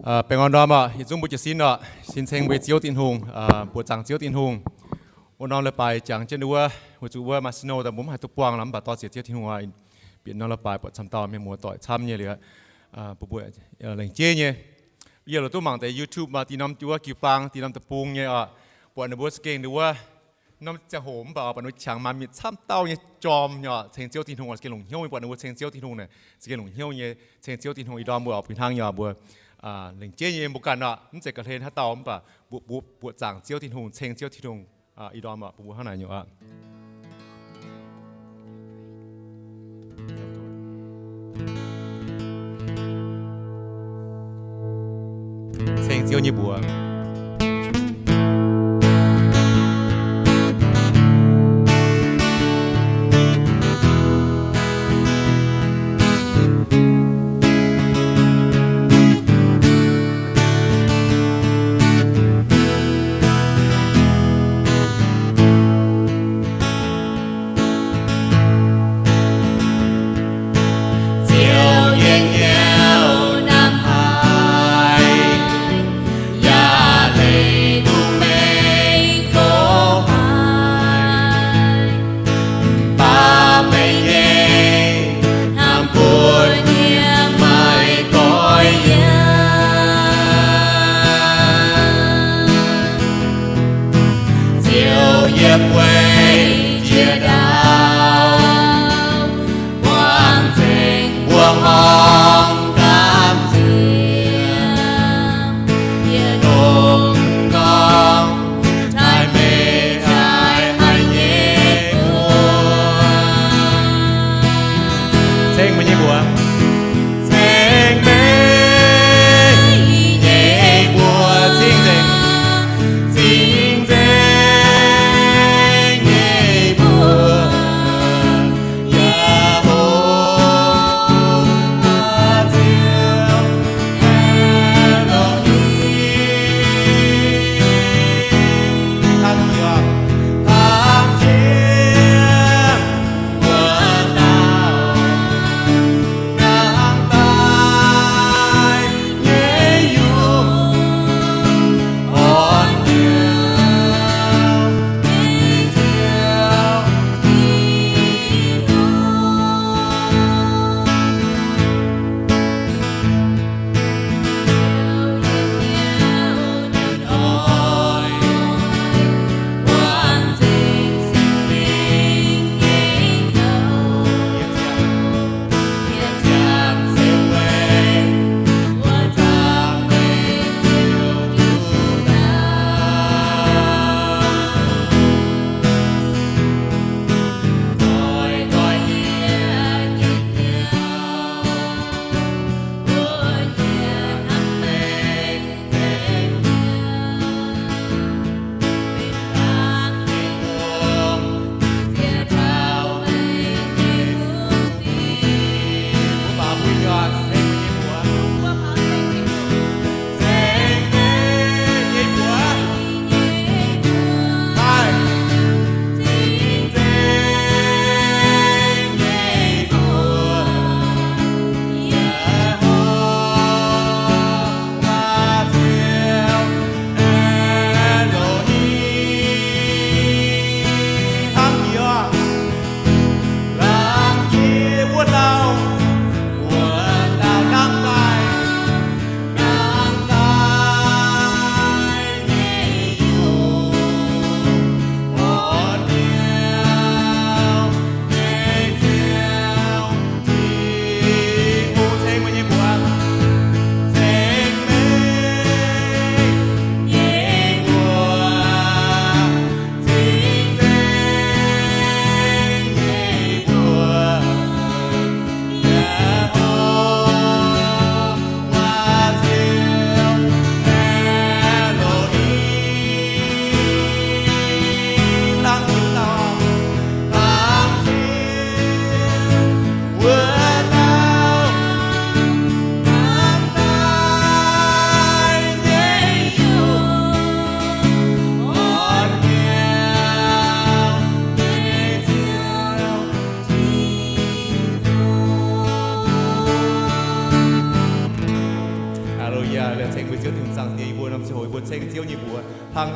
Baengh orn ndorm oc, yietc zungv mbuo jiez sin oc, sin ceng mbuo nyei Ziouv Tin-Hungh, mbuoqc zaangc Ziouv Tin-Hungh. Wuov norm leiz-baaix jangx jienv wuov, weic zuqc wuov Marcino daaih mbuo mv haih duqv buangh nor, mv baac dorh ziex Ziouv Tin-Hungh oc, bieqc norm leiz-baaix buatc camv dauh mienh muoz-doic camv nyei liuz, bun mbuo lengc jeiv nyei. Yie lorz duqv mangc deix YouTube, dinh norm wuov jiu-baang, dinh norm deic-bung nyei oc, buatc ninh mbuo za'gengh wuov norm ziangh hoc mv baac buatc ninh mbuo qangx maanc mienh camv dauh nyei jorm nyei oc, ceng Ziouv Tin-Hungh oc, za'gengh longc hnyouv nyei. Buatc ninh mbuo ceng Ziouv Tin-Hungh naaic za'gengh longc hnyouv nyei, ceng Ziouv Tin-Hungh. Ih ndorm mbuo oix bun hnangv nyei oc, mbuo lengc jeiv nyei mbuo ganh oc, mv zeiz ga'hlen haaix dauh mv baac mbuo mbuoqc zaangc Ziouv Tin-Hungh, ceng Ziouv Tin-Hungh. Ih ndorm oc, bun mbuo hnangv naaic nyei oc. Ceng Ziouv nyei mbuox. Ziouv nyei hnyouv hnamv haic, yaac leih duqv meih gox haic. Mv baac meih nyei hnamv buoz-hniev maiv goiv yiem. Ziouv yiem weic jiex ndaauv, buangh nzengc mbuo hmuangv gaamv nziex. Yie dongh gorngv taaih meih taaih haic nyei mbuox. Ceng meih nyei mbuox. Ceng meih nyei mbuox cing-nzengc, cing-nzengc.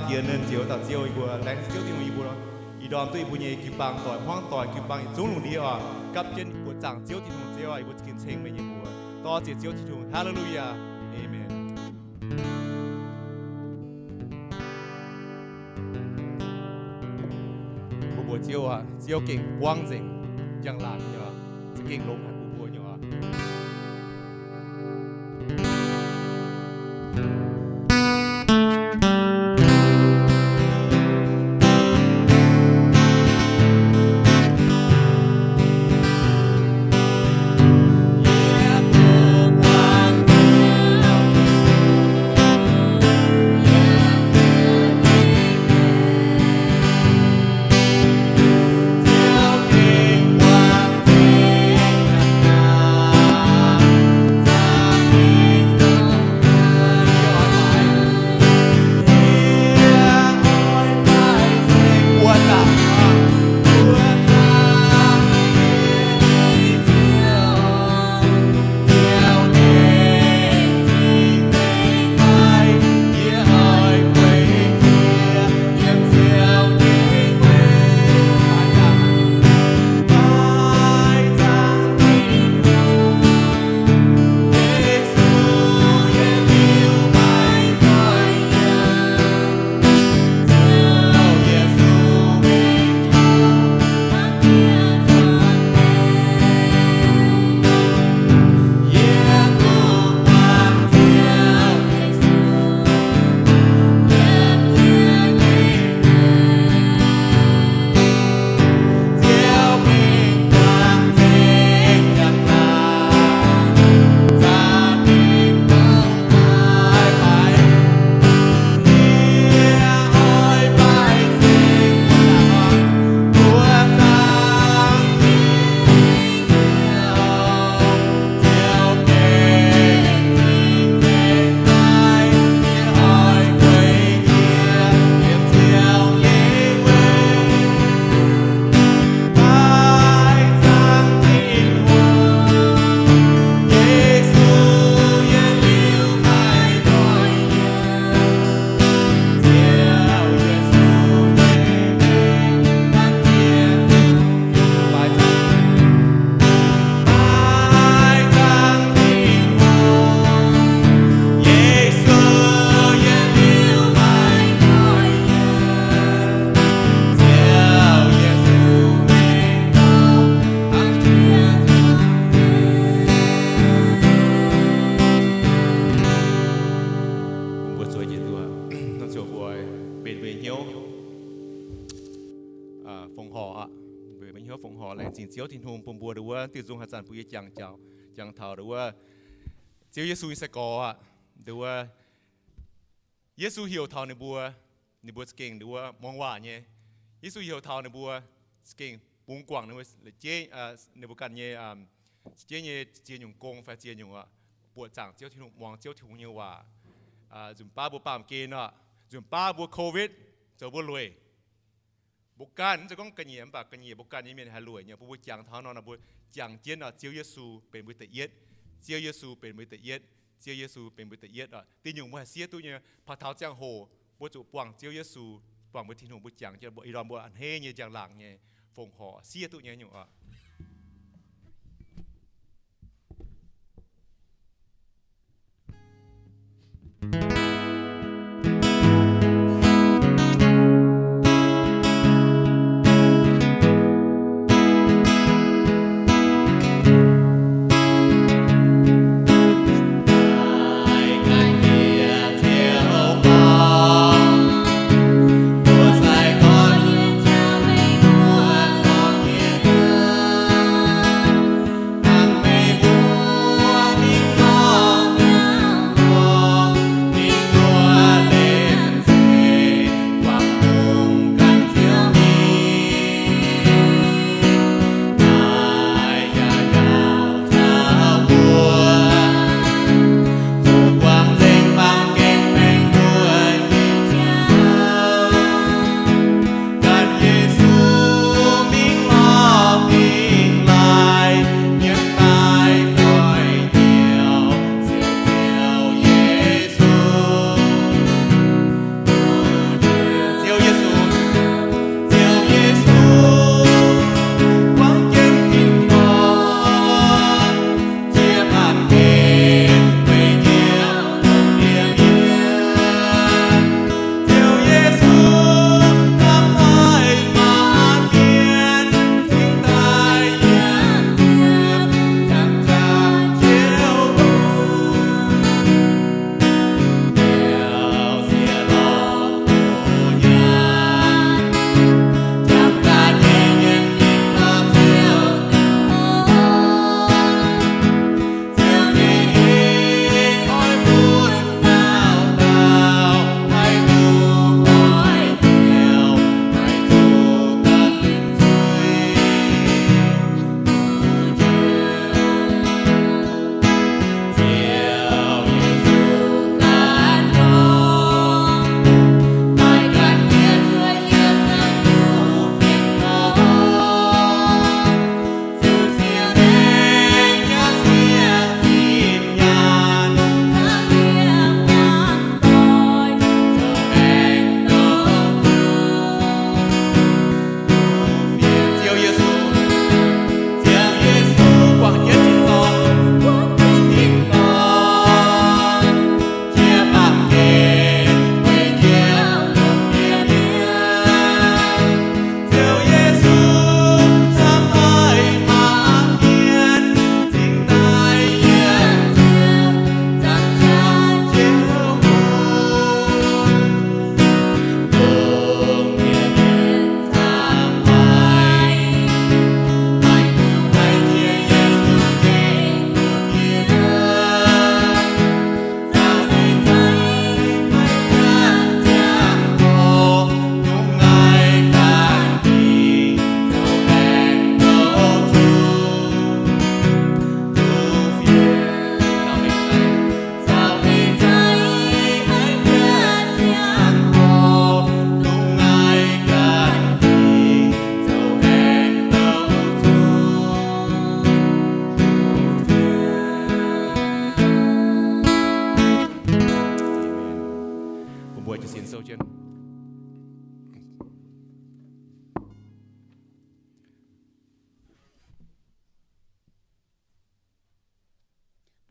Yie, Ziouv dauh Ziouv, yie mbuo laengz zingh Ziouv Tin-Hungh yie mbuo, ih ndorm duqv yie mbuo nyei jiu-baang doic hmuangv doic, jiu-baang yietc zungv lungh ndiev oc, gapv jienv buoqc zaangc Ziouv Tin-Hungh Ziouv, yie mbuo za'gengh ceng meih nyei mbuox. Dor-ziec Ziouv Tin-Hungh. Haa^le^lu^yaa. Aamen. Mbuo mbuox Ziouv aac, Ziouv gengh buangv nzengc, njang-laangc nyei oc, za'gengh longx haic bun mbuo nyei oc. Bun mbuo zueiz jiex duqv, nor ziouc mbuo benx mbuo nyei hnyouv fongc horc aqv. Benx mbuo nyei hnyouv fongc horc. Laengz zingh Ziouv Tin-Hungh bun mbuo ndongc wuov diuh nzung haaix zanc bun yie jangx jaux, jangx taux ndongc wuov Ziouv Yesu nyei sai-gorx aqv. Ndongc wuov Yesu heuc taux ninh mbuo, ninh mbuo za'gengh ndongc wuov muangx waac nyei. Yesu heuc taux ninh mbuo za'gengh bungx guangc ninh mbuo, ninh mbuo ganh nyei, ziex nyei, ziex nyungc gong fai ziex nyungc oc, buoqc zaangc Ziouv Tin-Hungh, muangx Ziouv Tin-Hungh nyei waac. Nzunc baav mbuo baamh gen oc, nzunc baav mbuo COVID zoux mbuo lueic. Mbuo ganh, mv zeiz gorngv ga'nyiec, mv baac ga'nyiec mbuo ganh nyei mienh haih lueic nyei. Bun mbuo jangx taux nor, nor mbuo jangx jienv oc, Ziouv Yesu benx mbuo da'yietv. Ziouv Yesu benx mbuo da'yietv. Ziouv Yesu benx mbuo da'yietv oc. Diuh nyungc mbuo haih siev duqv nyei, paax taux ziangh hoc mbuo zuqc buangh Ziouv Yesu, buangh mbuo Tin-Hungh, mbuo jangx jienv mbuo ih ndorm mbuo a'hneiv nyei njang-laangc nyei fongc horc siev duqv nyei nyungc oc.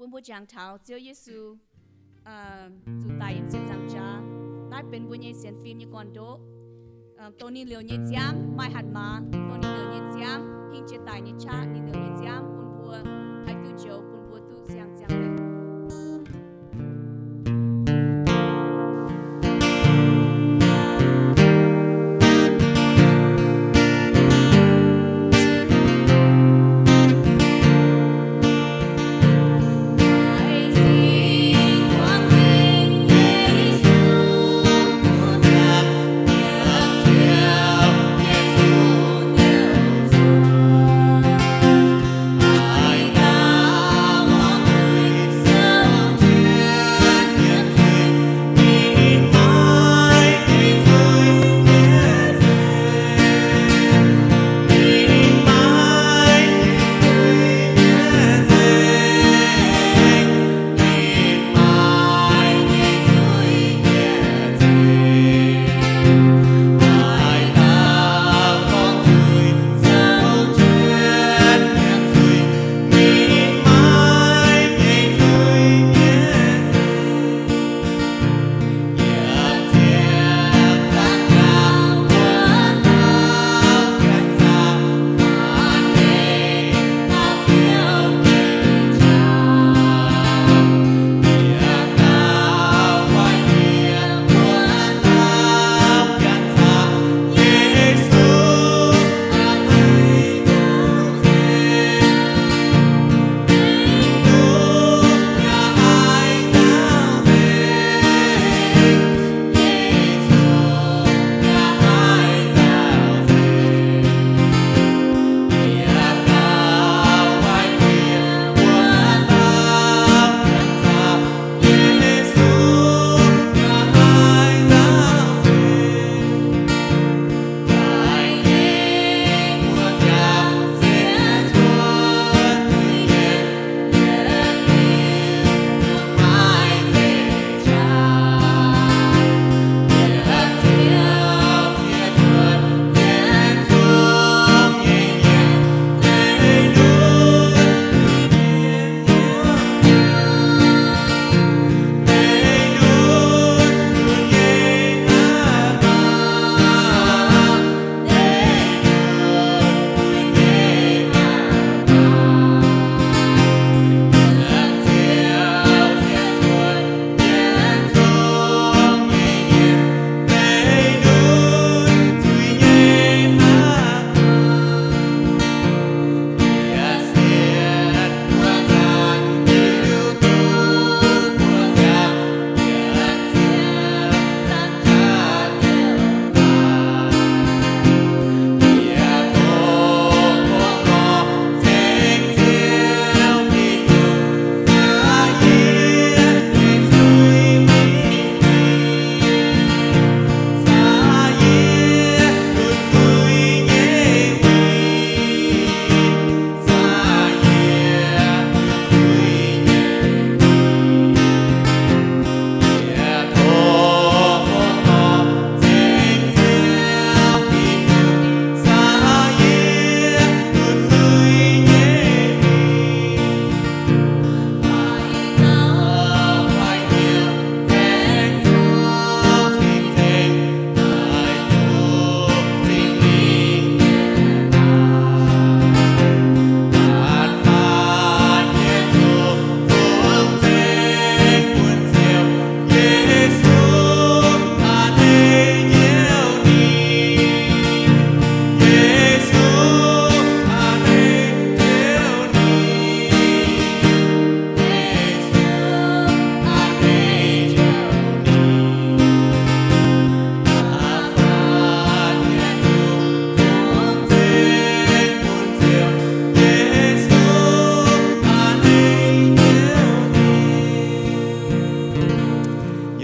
Mbuo jangx taux Ziouv Yesu zuqc daic yiem ziepc nzaangc jaax. Naaiv benx mbuo nyei sienx fim nyei gorn-ndoqv. Dongh ninh liouc nyei nziaamv maaih hatc maaz, dongh ninh liouc nyei nziaamv hingh jiex daic nyei qaqv, ninh liouc nyei nziaamv bun mbuo haih duqv njoux, bun mbuo duqv siang-ziangh maengc.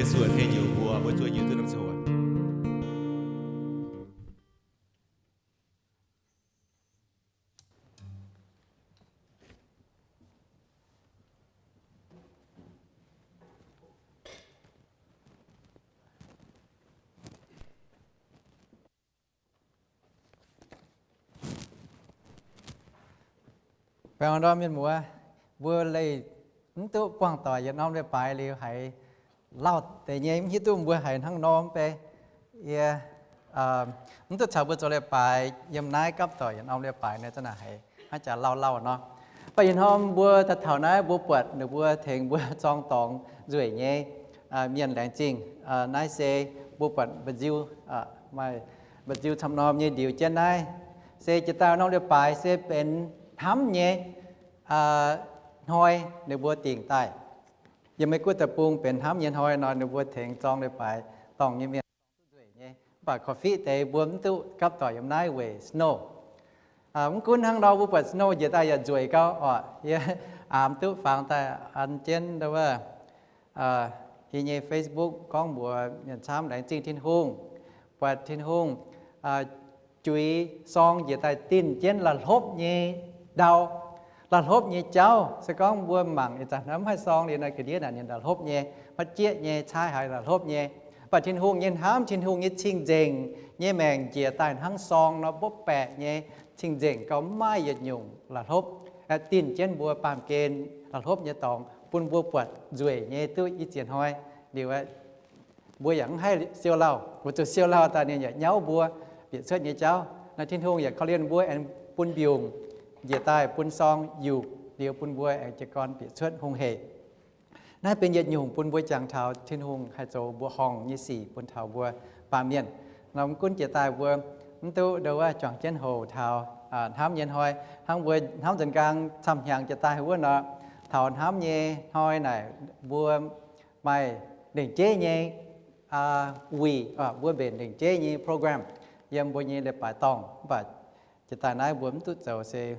Yesu aengx tengx njoux mbuo, mbuo zuov njoux duqv norm ziangh hoc. Baengh orn ndorm mienh muoz, mbuo leih mv duqv buangh doic yietc norm leiz-baaix liuz haiz lauh deix nyei, mv hiuv duqv mbuo haiz hnangv nor mv bei. Yie mv duqv caux mbuo zoux leiz-baaix yiem naaiv gapv doic yietc norm leiz-baaix naaiv zanc naaic haiz hnangv jaax lauh lauh nor. Mv baac yietc norm mbuo daaih taux naaiv mbuo buatc ninh mbuo tengx mbuo zorng dorngx nzueic nyei mienh laengz zingh. Naaiv se mbuo buatc mba'nziu, maaih mba'nziu camv norm nyei ndiux jienv naaiv. Se jiex daaih norm leiz-baaix se benx hnamv nyei hnoi ninh mbuo dingc daaih. Yiem Meiv Guoqv deic-bung benx hnamv nyei hnoi nor ninh mbuo tengx zorng leiz-baaix dorngh nyei mienh nzueic nyei. Mv baac korv-fiqv deix mbuo mv duqv gapv doic yiem naaiv weic snow. Mv gunv hnangv nor mbuo buatc snow njiec daaih yaac nzueic gau oc. Yie aamx duqv fangx daaih an jienv ndau wuov i nyei Facebook gorngv mbuox mienh camv laengz zingh Tin-Hungh, buatc Tin-Hungh juix sorng njiec daaih dinh jienv la'hlopv nyei ndau, la'hlopv nyei jauv. Se gorngv mbuo mangc ih zanc naaiv mv haih sorng liuz naaiv ga'ndiev naaic ninh la'hlopv nyei, maiv jieqv nyei, caaiv haiz la'hlopv nyei. Mv baac Tin-Hungh nyei hnamv, Tin-Hungh nyei cing-nzengc nyei maengc njiec daaih hnangv sorng nor mbopv baeqc nyei, cing-nzengc gauh mv maaih yietc nyungc la'hlopv, dinh jienv mbuo baamh gen la'hlopv nyei dorngx bun mbuo buatc nzueic nyei duqv i ziex hnoi. Liuz mbuo yaac mv haih siou lauh, weic zuqc siou lauh daaih ninh yaac nyauv mbuo bieqc cuotv nyei jauv. Naaiv Tin-Hungh yaac korv-lienh mbuo aengx bun mbiungc njiec daaih bun sorng yuqc liuz bun mbuo aengx jiez gorn bieqc cuotv hungh heic. Naaiv benx yietc nyungc bun mbuo jangx taux Tin-Hungh haih zoux mbuoqc horngh nyei sic bun taux mbuo baamh mienh. Nor mv gunv jiex daaih mbuo mv duqv ndau wuov juangc jienv houc taux hnamv nyei hnoi, hnangv mbuo hnamv nzunc nqaang camv-hnyangx jiex daaih wuov nor, taux hnamv nyei hnoi naaic mbuo maaih lengc jeiv nyei wuic, mbuo mbenc lengc jeiv nyei program yiem mbuo nyei leiz-baaix dorngh. Mv baac jiex daaih naaiv mbuo mv duqv zoux se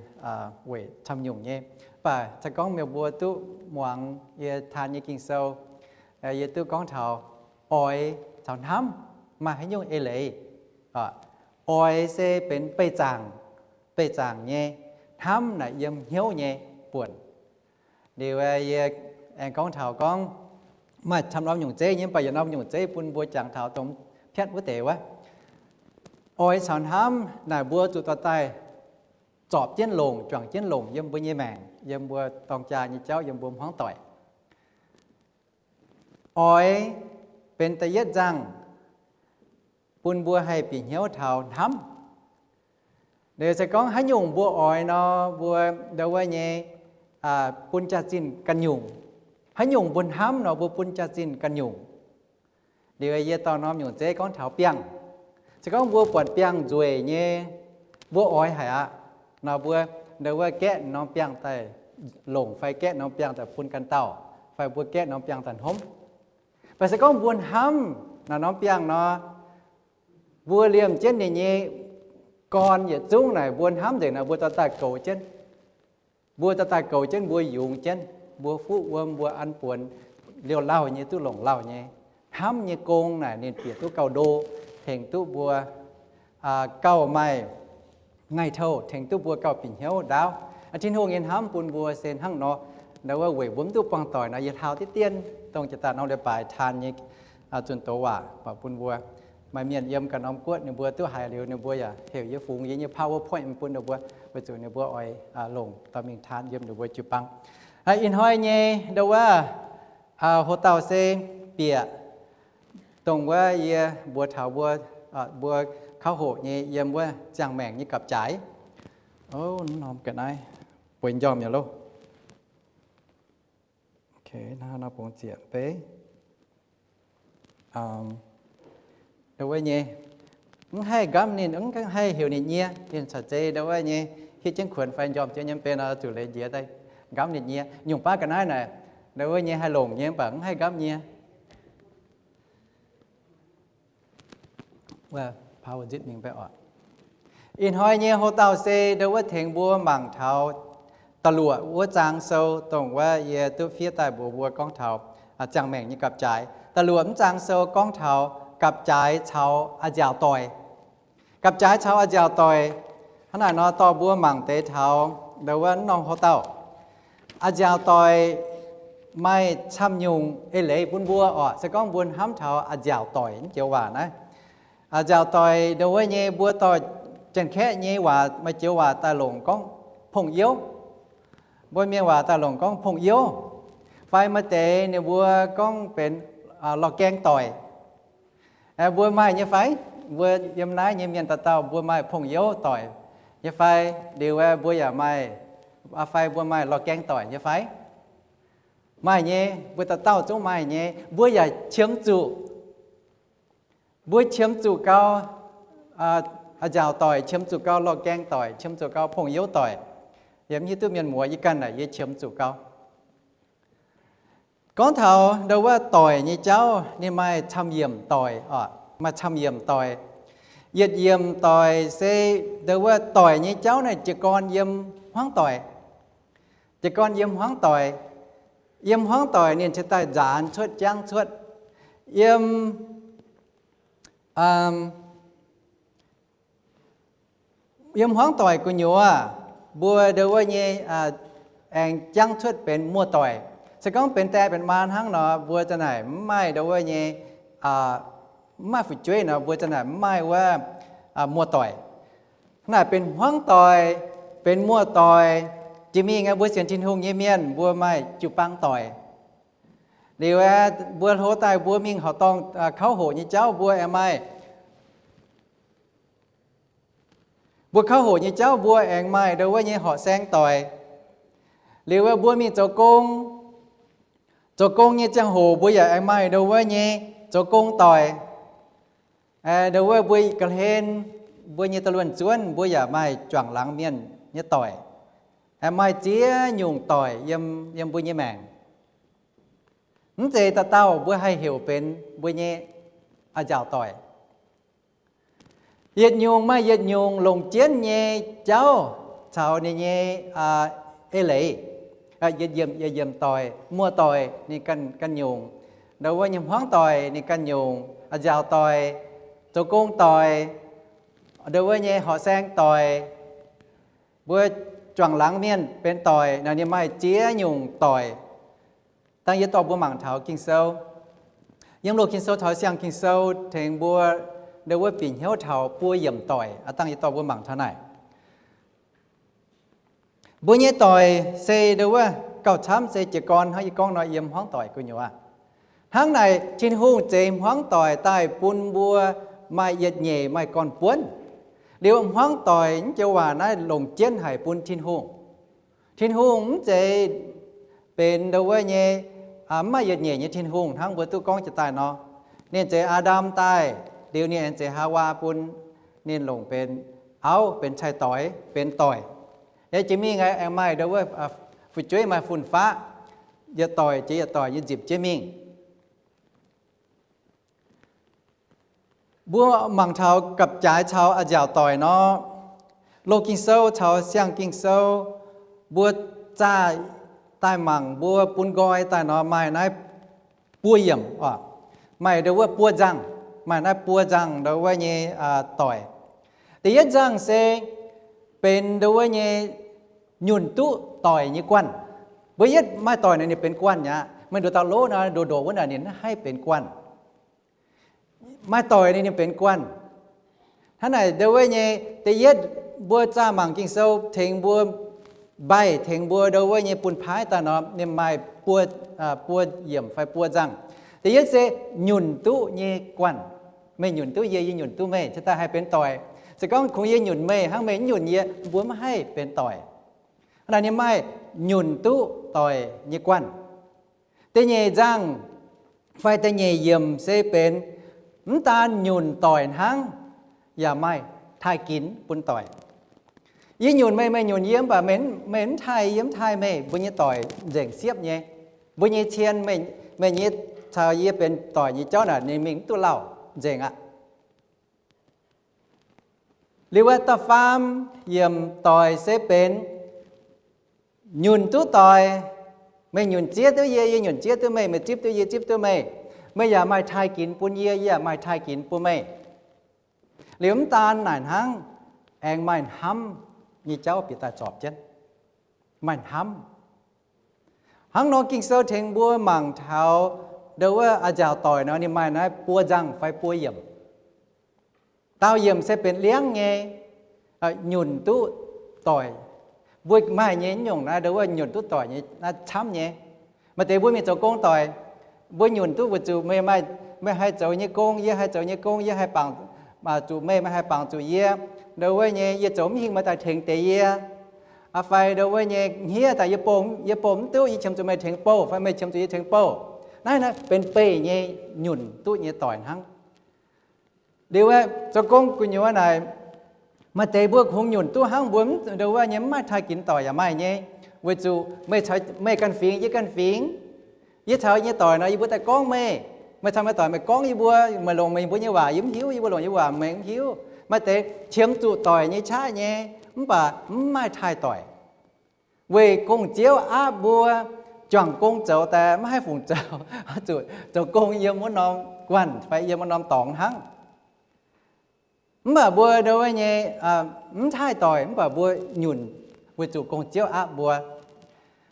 weic camv nyungc nyei. Mv baac se gorngv meih mbuo duqv muangx yie taan nyei Ging-Sou, yie duqv gorngv taux oix caux hnamv maaih haaix nyungc eix leiz. Oix se benx beih zaangc, beih zaangc nyei. Hnamv naaic yiem hnyouv nyei buonc. Liuz yie aengx gorngv taux gorngv maaih camv norm nyungc zeiv nyei, mv baac yietc norm nyungc zeiv bun mbuo jangx taux dongh piatv wuov deix wuov. Oix caux hnamv naaic mbuo zuqc dorh daaih zorpc jienv longc, juangc jienv longc yiem mbuo nyei maengc, yiem mbuo dorng jaa nyei jauv, yiem mbuo hmuangv doic. Oix benx da'yietv nzangh bun mbuo haih bieqc hnyouv taux hnamv. Liuz se gorngv haaix nyungc mbuo oix nor, mbuo ndau wuov nyei bun jaax-zinh ganh nyungc. Haaix nyungc mbuo hnamv nor, mbuo bun jaax-zinh ganh nyungc. Liuz yie dorh norm nyungc zeiv gorngv taux biangh. Se gorngv mbuo buatc biangh nzueic nyei, mbuo oix haic aqv nor, mbuo ndau wuov gaeqv norm biangh daaih longc fai gaeqv norm biangh daaih bun ganh dauh, fai mbuo gaeqv norm biangh daaih hnomv. Mv baac se gorngv mbuo hnamv naaic norm biangh nor, mbuo liemh jienv ninh nyei gorn yietc zungv naaic mbuo hnamv nzengc naaic mbuo dorh daaih goux jienv. Mbuo dorh daaih goux jienv, mbuo yungz jienv, mbuo fuqv wuom, mbuo an buonx liouh lauh nyei duqv longc lauh nyei. Hnamv nyei gong naaic ninh bieqc duqv gauh ndo, tengx duqv mbuo gauh maaih ngaih touh, tengx duqv mbuo gauh bieqc hnyouv ndaauv. Tin-Hungh nyei hnamv bun mbuo se hnangv nor. Ndau wuov weic mbuo mv duqv buangh doic nor, yie hlauv diqv dien dongh jiex daaih norm leiz-baaix taan nyei zunh doz waac bun mbuo. Maaih mienh yiem ganh norm guoqv ninh mbuo duqv haiz liuz ninh mbuo yaac heuc yie fungx yie nyei PowerPoint bun ninh mbuo, weic zuqc ninh mbuo oix longc dorh mingh taan yiem ninh mbuo jiu-baang. Ih hnoi nyei ndau wuov ho dauh se bieqc dongh wuov yie mbuox taux mbuo, mbuo kauv hoqc nyei yiem wuov ziangh maengc nyei gapv-jaaix. Norm ga'naaiv bueix njormh yaac loh. Ndau wuov nyei, mv haih nqamv ninh, mv haih heuc ninh nyie, ninh caux zei ndau wuov nyei hitv jienv kuonx fai njormh jienv nyei mv bei nor zuqc leiz njiec daaih nqamv ninh nyie. Nyungc baav ga'naaiv naaic ndau wuov nyei haih longc nyei mv baac mv haih nqamv nyie. Ih hnoi nyei ho dauh se ndau wuov tengx mbuo mangc taux da'luoqc wuov zaang sou, dongh wuov yie duqv fiev daaih mbuox mbuo gorngv taux ziangh maengc nyei gapv-jaaix. Da'luoqc wuov zaang sou gorngv taux gapv-jaaix caux a'nziaauc doic. Gapv-jaaix caux a'nziaauc doic. Hnangv naaic nor dorh mbuo mangc deix taux ndau wuov norm ho dauh. A'nziaauc doic maaih camv nyungc eix leiz bun mbuo oc. Se gorngv mbuo hnamv taux a'nziaauc doic naaiv joux waac naaiv, a'nziaauc doic ndau wuov nyei mbuo dorh Janx-Kaeqv nyei waac maaih joux waac daaih longc gorngv pong-youv. Mbuo Mienh waac daaih longc gorngv pong-youv. Fai maaih deix ninh mbuo gorngv benx lorh gaeng doic. Mbuo maaih nyei fai? Mbuo yiem naaiv nyei mienh dauh dauh mbuo maaih pong-youv doic nyei fai? Liuz mbuo yaac maaih, fai mbuo maaih lorh gaeng doic nyei fai? Maaih nyei, mbuo dauh dauh zungv maaih nyei. Mbuo yaac qiemx zuqc, mbuo qiemx zuqc gau, a'nziaauc doic, qiemx zuqc gau lorh gaeng doic, qiemx zuqc gau pong-youv doic. Yie mv hiuv duqv mienh muoz, yie ganh naaic yie qiemx zuqc gau. Gorngv taux ndo wuov doic nyei jauv, ninh maaih camv-yiemc doic oc, maaih camv-yiemc doic. Yietc yiemc doic se ndo wuov doic nyei jauv naaiv jiez gorn yiem hmuangv doic. Jiez gorn yiem hmuangv doic. Yiem hmuangv doic ninh cingx daaih nzaanx cuotv, jangv cuotv. Yiem, yiem hmuangv doic gu'nyuoz, mbuo ndo wuov nyei aengx jangv cuotv benx muoz-doic. Se gorngv benx die benx maa hnangv nor, mbuo za'naaic mv maaih ndo wuov nyei, mv maaih fu'jueiv nor, mbuo za'naaic mv maaih wuov muoz-doic. Naaic benx hmuangv doic, benx muoz-doic. Jiex mingh mbuo sienx Tin-Hungh nyei mienh mbuo maaih jiu-baang doic. Liuz mbuo hlo daaih mbuo mingh horqc dorngh kauv hoqc nyei jauv mbuo aengx maaih. Mbuo kauv hoqc nyei jauv mbuo aengx maaih ndo wuov nyei horqc saeng doic. Liuz mbuo mingh zoux gong, zoux gong nyei ziangh hoc mbuo yaac aengx maaih ndo wuov nyei zoux gong doic. Ndo wuov mbuo ga'hlen, mbuo nyei da'luonx zuonv mbuo yaac maaih juangc laangz mienh nyei doic. Maaih ziex nyungc doic yiem mbuo nyei maengc. Mv zeiz dauh dauh mbuo haih heuc benx mbuo nyei a'nziaauc doic. Yietc nyungc maaih yietc nyungc longc jienv nyei jauv caux ninh nyei eix leiz. Yietc yiemc yietc yiemc doic, muoz-doic ninh ganh nyungc, ndo wuov nyei hmuangv doic ninh ganh nyungc, a'nziaauc doic, zoux gong doic, ndo wuov nyei horqc saeng doic, mbuo juangc laangz mienh benx doic naaic, ninh maaih ziex nyungc doic. Dangh yie dorh mbuo mangc taux Ging-Sou. Yiem Loz-Ging-Sou caux Siang-Ging-Sou tengx mbuo ndo wuov bieqc hnyouv taux buo yiemc doic. Dangh yie dorh mbuo mangc taux naaic. Mbuo nyei doic se ndo wuov gauh camv se jiez gorn hnangv yie gorngv nor yiem hmuangv doic gu'nyuoz. Hnangv naaic Tin-Hungh zeix hmuangv doic daaih bun mbuo maaih yietc nyeic maaih gorn-buonv. Liuz hmuangv doic mv joux waac naaiv longc jienv haic bun Tin-Hungh. Tin-Hungh mv zeiz benx ndo wuov nyei mv maaih yietc nyeic nyei Tin-Hungh hnangv mbuo duqv gorngv jiex daaih nor. Ninh zeix Aa^ndam daaih, liuz ninh aengx zeix Haawaa bun ninh longc benx auv, benx cai-doix, benx doic. Yaac jiex mingh aengx maaih ndo wuov fu'jueiv maaih fun-faqv, yietc doic jiex yietc doic nyei nzipc jienv mingh. Mbuo mangc taux gapv-jaaix caux a'nziaauc doic nor, Loz-Ging Sou caux Siang-Ging Sou, mbuo zaah daaih mangc mbuo bun nqoi daaih nor maaih naaiv buo yiemc oc. Maaih ndo wuov buo nzangh, maaih naaiv buo nzangh ndo wuov nyei doic. Da'yietv nzangh se benx ndo wuov nyei nyunc duqv doic nyei guanh. Mbuo yietv maaih doic naaic ninh benx guanh aqv. Meih nduqc dauh lov nor, ndoqc ndoqc wuov naaic ninh mv haih benx guanh. Maaih doic ninh, ninh benx guanh. Hnangv naaic ndo wuov nyei, da'yietv mbuo zaah mangc Ging-Sou tengx mbuo mbaih, tengx mbuo ndo wuov nyei bun paaiv daaih nor, ninh maaih buo, buo yiemc fai buo nzangh. Da'yietv se nyunc duqv nyei guanh. Meih nyunc duqv yie, yie nyunc duqv meih, cingx daaih haih benx doic. Se gorngv kungx yie nyunc meih hnangv meih mv nyunc yie, mbuo mv haih benx doic. Hnangv naaic ninh maaih nyunc duqv doic nyei guanh. Da'nyeic nzangh fai da'nyeic yiemc se benx mv daan nyunc doic hnangv, yaac maaih taaih ginx bun doic. Yie nyunc meih, meih nyunc yie, mv baac meih mv taaih yie, yie mv taaih meih, mbuo nyei doic nzengc siepv nyei. Mbuo nyei cien, meih nyei caux yie benx doic nyei jauv naaic ninh mingh mv duqv lauh, nzengc aqv. Liuz wuov da'faam yiemc doic se benx nyunc duqv doic. Meih nyunc zieqv duqv yie, yie nyunc zieqv duqv meih, meih zipv duqv yie, zipv duqv meih. Meih yaac maaih taaih ginx bun yie, yie yaac maaih taaih ginx bun meih. Liuz mv daan naaic hnangv, aengx maaih hnamv nyei jauv bieqc daaih zorpc jienv, maaih hnamv. Hnangv nor Ging-Sou tengx mbuo mangc taux ndo wuov a'nziaauc doic nor, ninh maaih naaiv buo nzangh fai buo yiemc. Daauh yiemc se benx liangv nyei, nyunc duqv doic. Mbuo maaih nyei nyungc naaiv ndo wuov nyunc duqv doic nyei naaiv camv nyei. Maaih deix mbuo mingh zoux gong doic, mbuo nyunc duqv weic zuqc meih, meih haih zoux nyei gong, yie haih zoux nyei gong, yie haih bangc zuqc meih, meih haih bangc zuqc yie. Ndo wuov nyei, yie zoux mv hingh meih daaih tengx deix yie. Aa, fai ndo wuov nyei hniev daaih yie bouh, yie bouh mv duqv, yie qiemx zuqc meih tengx bouh, fai meih qiemx zuqc yie tengx bouh. Naaiv, naaiv benx beih nyei nyunc duqv nyei doic hnangv. Liuz aeqv, zoux gong gu'nyuoz naaic, maaih deix mbuo kungx nyunc duqv hnangv, mbuo ndo wuov nyei mv maaih taaih ginx doic yaac maaih nyei, weic zuqc meih caux meih ganh fingx, yie ganh fingx. Yie caux nyei doic nor, yie mbuo daaih gorngv meih. Meih caux meih doic meih gorngv yie mbuo, meih longc meih mbuo nyei waac yie mv hiuv, yie mbuo longc yie waac meih mv hiuv. Maaih deix qiemx zuqc doic nyei qaqv nyei, mv baac mv maaih taaih doic. Weic gong-ziouv aapv mbuo juangc gong zoux daaih maiv haih fungc zoux, zuqc zoux gong yiem wuov norm guanh fai yiem wuov norm dorngx hnangv. Mv baac mbuo ndo wuov nyei mv taaih doic, mv baac mbuo nyunc weic zuqc gong-ziouv aapv mbuo.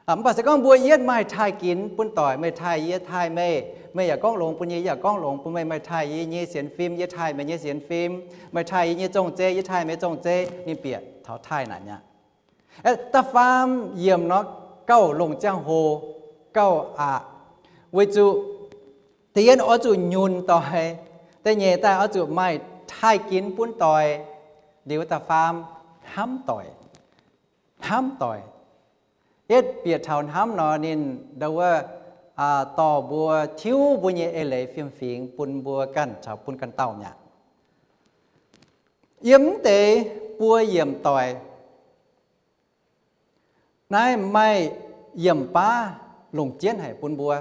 Mv baac se gorngv mbuo yietv maaih taaih ginx bun doic, meih taaih yie, yie taaih meih, meih yaac gorngv longx bun yie, yie yaac gorngv longx bun meih, meih taaih yie nyei sienx fim, yie taaih meih nyei sienx fim, meih taaih yie nyei zong-zei, yie taaih meih zong-zei, ninh bieqc taux taaih naaic mi'aqv. Da'faam yiemc nor, gauh longc ziangh hoc, gauh aqc, weic zuqc da'yietv oix zuqc nyunc doic, da'nyeic daaih oix zuqc maaih taaih ginx bun doic, liuz da'faam hnamv doic. Hnamv doic. Yietv bieqc taux hnamv nor, ninh ndo wuov dorh mbuo tiuv mbuo nyei eix leiz fiem-fingx bun mbuo ganh caux bun ganh dauh mi'aqv. Yiem mv deix buo yiemc doic, naaiv maaih yiemc baav longc jienv haic bun mbuo.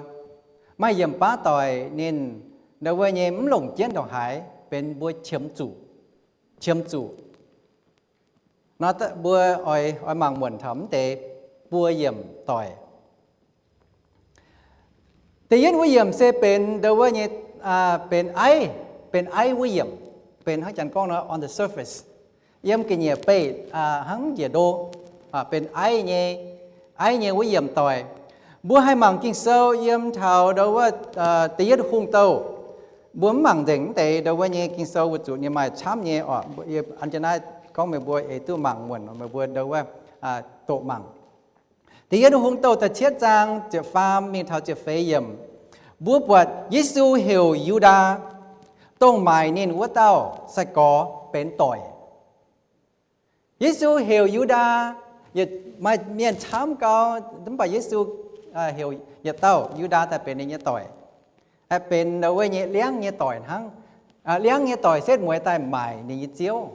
Maaih yiemc baav doic ninh ndo wuov nyei mv longc jienv ndongc haaix, benx mbuo qiemx zuqc, qiemx zuqc. Nor mbuo oix, oix mangc muonc taux mv deix buo yiemc doic. Da'yietv wuov yiemc se benx ndo wuov nyei, benx aiv, benx aiv wuov yiemc, benx hnangv janx gorngv nor on the surface, yiem ga'nyiec beih hnangv njiec ndo, benx aiv nyei, aiv nyei wuov yiemc doic. Mbuo haih mangc Ging-Sou yiem taux ndo wuov da'yietv hungh douh. Mbuo mv mangc nzengc mv deix ndo wuov nyei Ging-Sou weic zuqc ninh maaih camv nyei oc. An jienv naaiv gorngv meih mbuo eix duqv mangc muonc, meih mbuo ndo wuov doqc mangc. Da'yietv hungh douh da'cietv zaang ziepc faam mingh taux ziepc feix yiemc, mbuo buatc Yesu heuc Yu^ndaa, dongh maaic ninh wuov dauh, sai-gorx benx doic. Yesu heuc Yu^ndaa, maaih mienh camv gau, mv baac Yesu heuc yietc dauh Yu^ndaa daaih benx ninh nyei doic. Benx wuov nyei liangv nyei doic hnangv. Liangv nyei doic setv mueiz daaih maaic ninh nyei ziouv.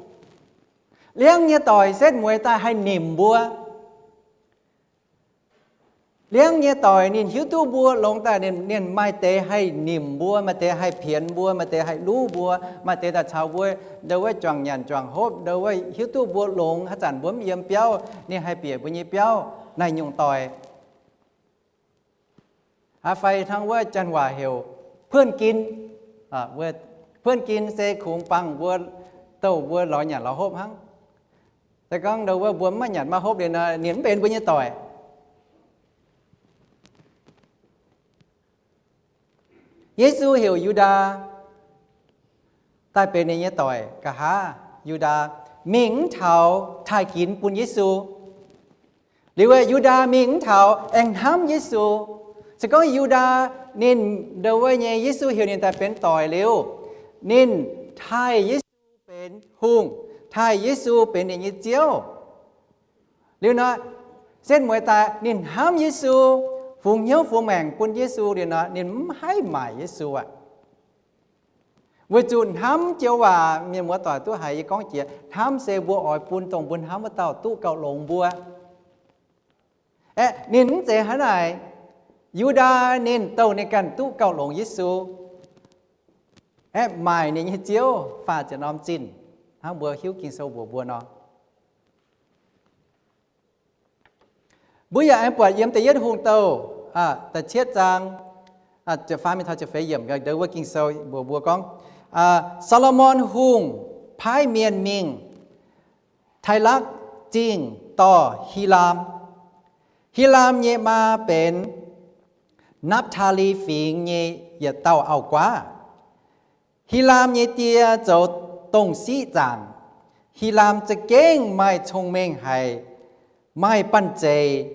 Liangv nyei doic setv mueiz daaih haih nimc mbuo. Liangv nyei doic ninh hiuv duqv mbuo longx daaih, ninh maaih deix haih nimc mbuo, maaih deix haih pienx mbuo, maaih deix haih luv mbuo, maaih deix daaih caux mbuo ndo wuov juangc nyanc juangc hopv, ndo wuov hiuv duqv mbuo longx, haaix zanc mbuo mv yiem biauv, ninh haih bieqc mbuo nyei biauv. Naaiv nyungc doic fai hnangv wuov janx waac heuc เพื่อนกิน. เพื่อนกิน se kungx bangc mbuo, douh mbuo lorz nyanc lorz hopv hnangv. Se gorngv ndo wuov mbuo mv maaih nyanc maiv hopv liuz nor, ninh mv benx mbuo nyei doic. Yesu heuc Yu^ndaa daaih benx ninh nyei doic. Nqa'haav Yu^ndaa mingh mv taux taaih ginx bun Yesu. Liuz Yu^ndaa mingh mv taux aengx hnamv Yesu. Se gorngv Yu^ndaa ninh ndo wuov nyei Yesu heuc ninh daaih benx doic liuz, ninh taaih Yesu benx hungh, taaih Yesu benx ninh nyei ziouv. Liuz nor, setv mueiz daaih ninh hnamv Yesu, fungx hnyouv fungx maengc bun Yesu liuz nor, ninh mv haih maaic Yesu aqv. Weic zuqc hnamv joux waac mienh muoz doic duqv haiz yie gorngv jiex, hnamv se mbuo oix bun dongh mbuo hnamv wuov dauh duqv gauh longx mbuo. Aeqv, ninh mv zeiz hnangv naaic. Yu^ndaa ninh douh ninh ganh duqv gauh longx Yesu, aeqv, maaic ninh nyei ziouv faah ziepc norm zinh, hnangv mbuo hiuv Ging-Sou mbuox mbuo nor. Mbuo yaac aengx buatc yiem da'yietv hungh douh da'cietv zaang ziepc faam mingh taux ziepc feix yiemc, ndo wuov Ging-Sou mbuox mbuo gorngv, Saa^lo^morn Hungh paaiv mienh mingh Taaih^lakv Zingh dorh Hilaam. Hilaam nyei maa benx Napv^taa^li Fingx nyei yietc dauh auv-guaav. Hilaam nyei die zoux dongh siqv zaangc. Hilaam za'gengh maaih cong-mengh haic, maaih banh zeic,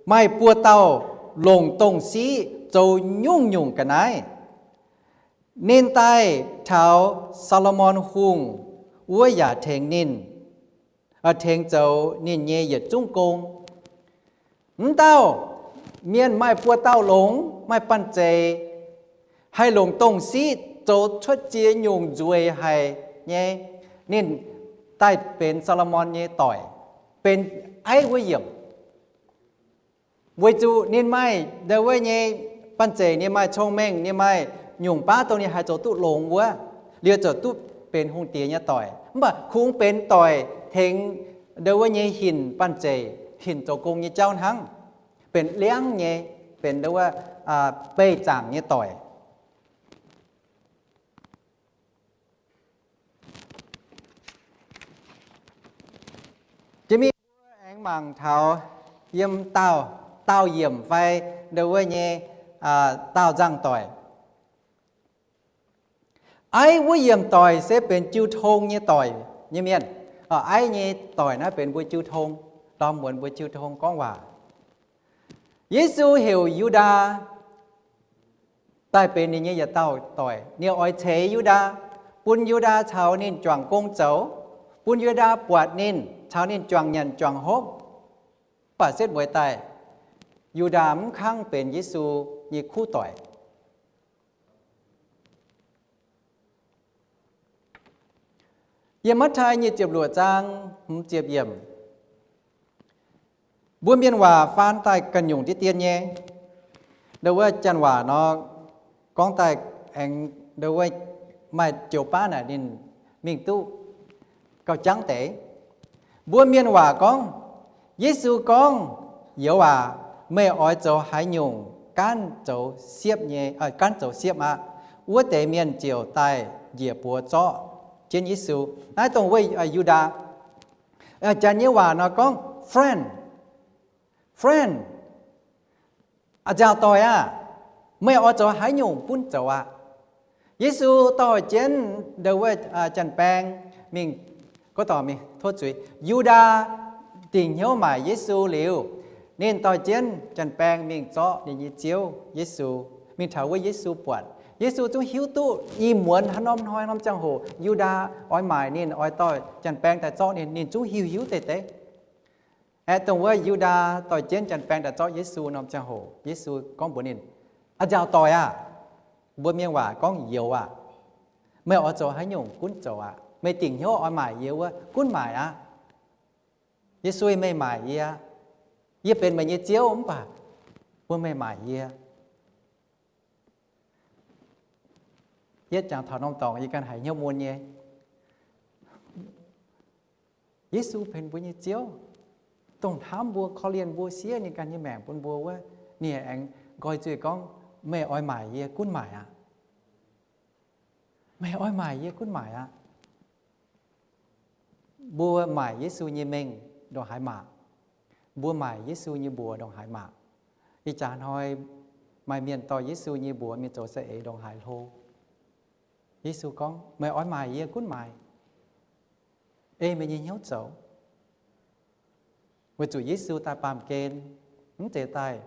maaih buo dauh longc dongh siqv zoux nyungc-nyungc ga'naaiv. Ninh daaih taux Saa^lo^morn Hungh wuov yaac tengx ninh, tengx zoux ninh nyei yietc zungv gong. Mv dauh mienh maaih buo dauh longx, maaih banh zeic, haih longc dongh siqv zoux cuotv ziex nyungc nzueic haic nyei. Ninh daaih benx Saa^lo^morn nyei doic, benx aiv wuov yiemc. Weic zuqc ninh maaih ndau wuov nyei banh zeic, ninh maaih cong-mengh, ninh maaih nyungc baav dongh ninh haih zoux duqv longx wuov, liuz ziouc duqv benx hungh diex nyei doic. Mv baac kungx benx doic tengx ndau wuov nyei hinc banh zeic, hinc zoux gong nyei jauv hnangv. Benx liangv nyei, benx ndau wuov beih zaangc nyei doic. Jiex mingh mbuo aengx mangc taux yiem daauh, daauh yiemc fai ndau wuov nyei daauh nzangv-doic. Aiv wuov yiemc doic se benx jiu tong nyei doic nyei mienh. Aiv nyei doic naaiv benx mbuo jiu tong, ndorm muonz mbuo jiu tong gorngv waac. Yesu heuc Yu^ndaa daaih benx ninh nyei yietc dauh doic. Ninh oix ceix Yu^ndaa, bun Yu^ndaa caux ninh juangc gong zoux, bun Yu^ndaa buatc ninh, caux ninh juangc nyanc juangc hopv. Mv baac setv mueiz daaih, Yu^ndaa mv kangv benx Yesu nyei kuv doic. Yiem Matv^tai nyic ziepc luoqc zaang hmz ziepc yiemc, mbuo mienh waac faan daaih ganh nyungc deix dien nyei. Ndau wuov janx waac nor gorngv daaih aengx ndau wuov maaih joux baav naaic ninh mingh duqv gauh jangv deix. Mbuo mienh waac gorngv, Yesu gorngv, Youz aac, meih oix zoux haaix nyungc gaanv zoux siepv nyei, gaanv zoux siepv aqv. Wuov deix mienh ziouc daaih njiec buoz zorqv jienv Yesu. Naaiv dongh wuov Yu^ndaa. Janx nyei waac nor gorngv, Friend, friend, a'nziaauc doic aah! Meih oix zoux haaix nyungc gunv zoux aqv. Yesu dorh jienv ndau wuov janx-baeng mingh, gorngv dorh mingh tov zuiz, Yu^ndaa dingc hnyouv maaic Yesu liuz, ninh dorh jienv janx-baeng mingh zorqv ninh nyei Ziouv Yesu, mingh taux wuov Yesu buatc. Yesu zungv hiuv duqv ih muonz haaix norm hnoi norm ziangh hoc Yu^ndaa oix maaic ninh, oix dorh janx-baeng daaih zorqv ninh, ninh zungv hiuv hiuv deix deix. Aeqv, dongh wuov Yu^ndaa dorh jienv janx-baeng daaih zorqv Yesu norm ziangh hoc, Yesu gorngv mbuox ninh, A'nziaauc doic aah! Mbuo mienh waac gorngv, Youz aac, meih oix zoux haaix nyungc gunv zoux aqv. Meih dingc hnyouv oix maaic yie wuov gunv maaic aqv. Yie sueih meih maaic yie aqv. Yie benx meih nyei Ziouv mv baac bun meih maaic yie. Yietv jangx taux norm dorngx yie ganh haiz hnyouv mun nyei. Yesu benx mbuo nyei Ziouv, dongh hnamv mbuo, korv-lienh mbuo, siev ninh ganh nyei maengc bun mbuo wuov, ninh aengx nqoi zueih gorngv, Meih oix maaic yie gunv maaic aqv. Meih oix maaic yie gunv maaic aqv. Mbuo maaic Yesu nyei mengh ndongc haaix maac? Mbuo maaic Yesu nyei mbuox ndongc haaix maac? Ih jaax hnoi maaih mienh dorh Yesu nyei mbuox mingh zoux za'eix ndongc haaix hlo? Yesu gorngv, Meih oix maaic yie gunv maaic. Ei meih nyei hnyouv zoux. Weic zuqc Yesu daaih baamh gen, mv zeiz daaih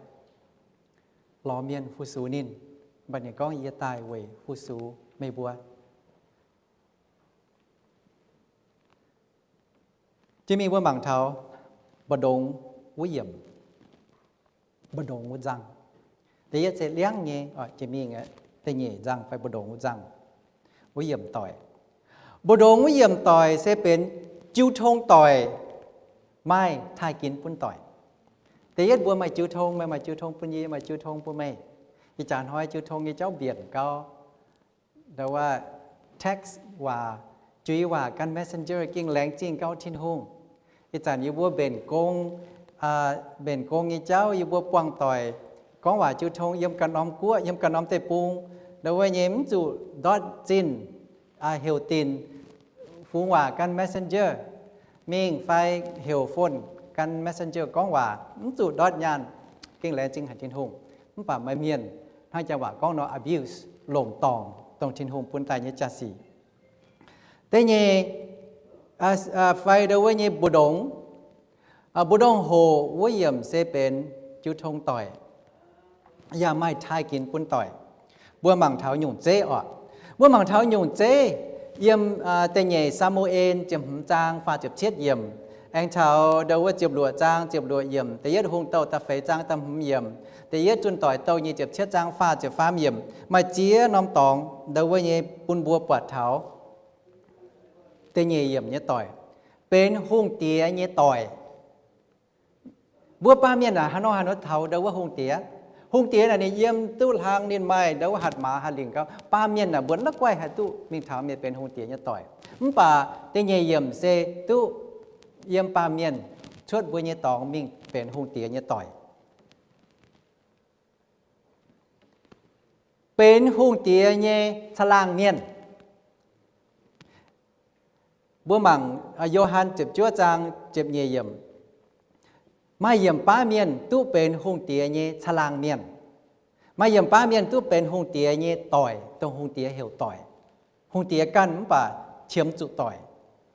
lorz mienh fu-sux ninh, mv baac ninh gorngv, Yie daaih weic fu-sux meih mbuo. Jiex mingh mbuo mangc taux mbu'ndongx wuov yiemc, mbu'ndongx wuov nzangh. Da'yietv se liangv nyei, jiex mingh da'nyeic nzangh fai mbu'ndongx wuov nzangh, wuov yiemc doic. Mbu'ndongx wuov yiemc doic se benx jiu tong doic maaih taaih ginx bun doic. Da'yietv mbuo maaih jiu tong, meih maaih jiu tong bun yie, maaih jiu tong bun meih. Ih jaax hnoi jiu tong nyei jauv mbienc gau. Ndau wuov text waac, juiz waac gan messenger gengh laengz zingh gau Tin-Hungh. Ih zanc yie mbuo mbenc gong, mbenc gong nyei jauv yie mbuo buangh doic gorngv waac jiu tong yiem ganh norm guoqv, yiem ganh norm deic-bung. Ndau wuov nyei mv zuqc ndortv zinh heuc dinc fungx waac gan messenger mingh fai heuc phone gan messenger gorngv waac, mv zuqc ndortv nyaanh. Gengh laengz zingh haic Tin-Hungh. Mv baac maaih mienh hnangv janx waac gorngv nor abuse, longc dorngc dongh Tin-Hungh bun daaih nyei jaax-sic. Da'nyeic fai ndau wuov nyei mbu'ndongx, mbu'ndongx hoc wuov yiemc se benx jiu tong doic. yaac maaih taaih ginx bun doic. Mbuo mangc taux nyungc zeiv oc. Mbuo mangc taux nyungc zeiv yiem da'nyeic Saa^mu^en ziepc hmz zaang faah ziepc cietv yiemc, aengx taux ndo wuov ziepc luoqc zaang ziepc luoqc yiemc, da'yietv Hungh Douh da'feix zaang da'hmz yiemc, da'yietv Zunh Doic Douh nyic ziepc cietv zaang faah ziepc faam yiemc, maaih ziex norm dorngx ndo wuov nyei bun mbuo buatc taux da'nyeic yiemc nyei doic, benx hungh diex nyei doic. Mbuo baamh mienh naaic haaix nor haaix nor taux ndo wuov hungh diex? Hungh diex naaic ninh yiem duqv hlang, ninh maaih ndo wuov hatc maaz hatc lingc gauh. Baamh mienh naaic mbuo la'guaih haih duqv mingh taux mienh benx hungh diex nyei doic. Mv baac da'nyeic yiemc se duqv yiem baamh mienh cuotv mbuo nyei dorngx mingh benx hungh diex nyei doic. Benx hungh diex nyei caangh laangh mienh. Mbuo mangc Yo^han ziepc juov zaang ziepc nyeic yiemc. Maaih yiemc baav mienh duqv benx hungh diex nyei caangh laangh mienh. Maaih yiemc baav mienh duqv benx hungh diex nyei doic, dongh hungh diex heuc doic. Hungh diex ganh mv baac qiemx zuqc doic.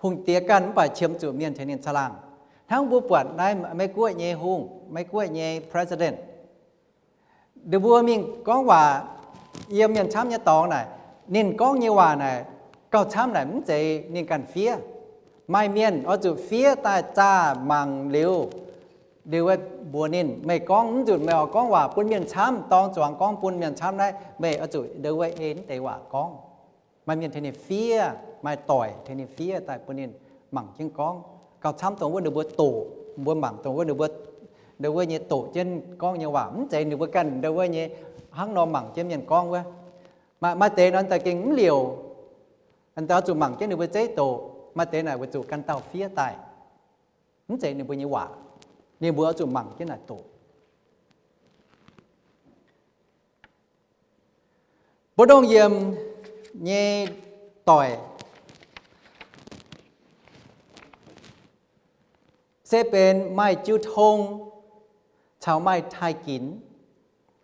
Hungh diex ganh mv baac qiemx zuqc mienh tengx ninh caangh laangh. Hnangv mbuo buatc naaiv Meiv Guoqv nyei hungh, Meiv Guoqv nyei president, ninh mbuo mingh gorngv waac yiem mienh camv nyei dorngx naaic, ninh gorngv nyei waac naaic, gauh camv naaic mv zeiz ninh ganh fiev. Maaih mienh oix zuqc fiev daaih zaah mangc liuz, liuz mbuox ninh, meih gorngv mv nzunc meih oix gorngv waac bun mienh camv, dorng zuangx gorngv bun mienh camv naaiv, meih oix zuqc ndo wuov ei mv deix waac gorngv. Maaih mienh tengx ninh fiev, maaih doic tengx ninh fiev daaih bun ninh mangc jienv gorngv. Gauh camv dongh wuov ninh mbuo doqc, mbuo mangc dongh wuov ninh mbuo, ndo wuov nyei doqc jienv gorngv nyei waac, mv zeiz ninh mbuo ganh ndo wuov nyei hnangv nor mangc jienv mienh gorngv wuov. Maaih, maaih deix nor daaih gengh mv liouc, oix zuqc mangc jienv ninh mbuo zeiv doqc. Maaih deix naaic weic zuqc ganh dauh fiev daaih, mv zeiz ninh mbuo nyei waac, ninh mbuo oix zuqc mangc jienv naaic doqc. Mbu'ndongx yiemc nyei doic se benx maaih jiu tong caux maaih taaih ginx.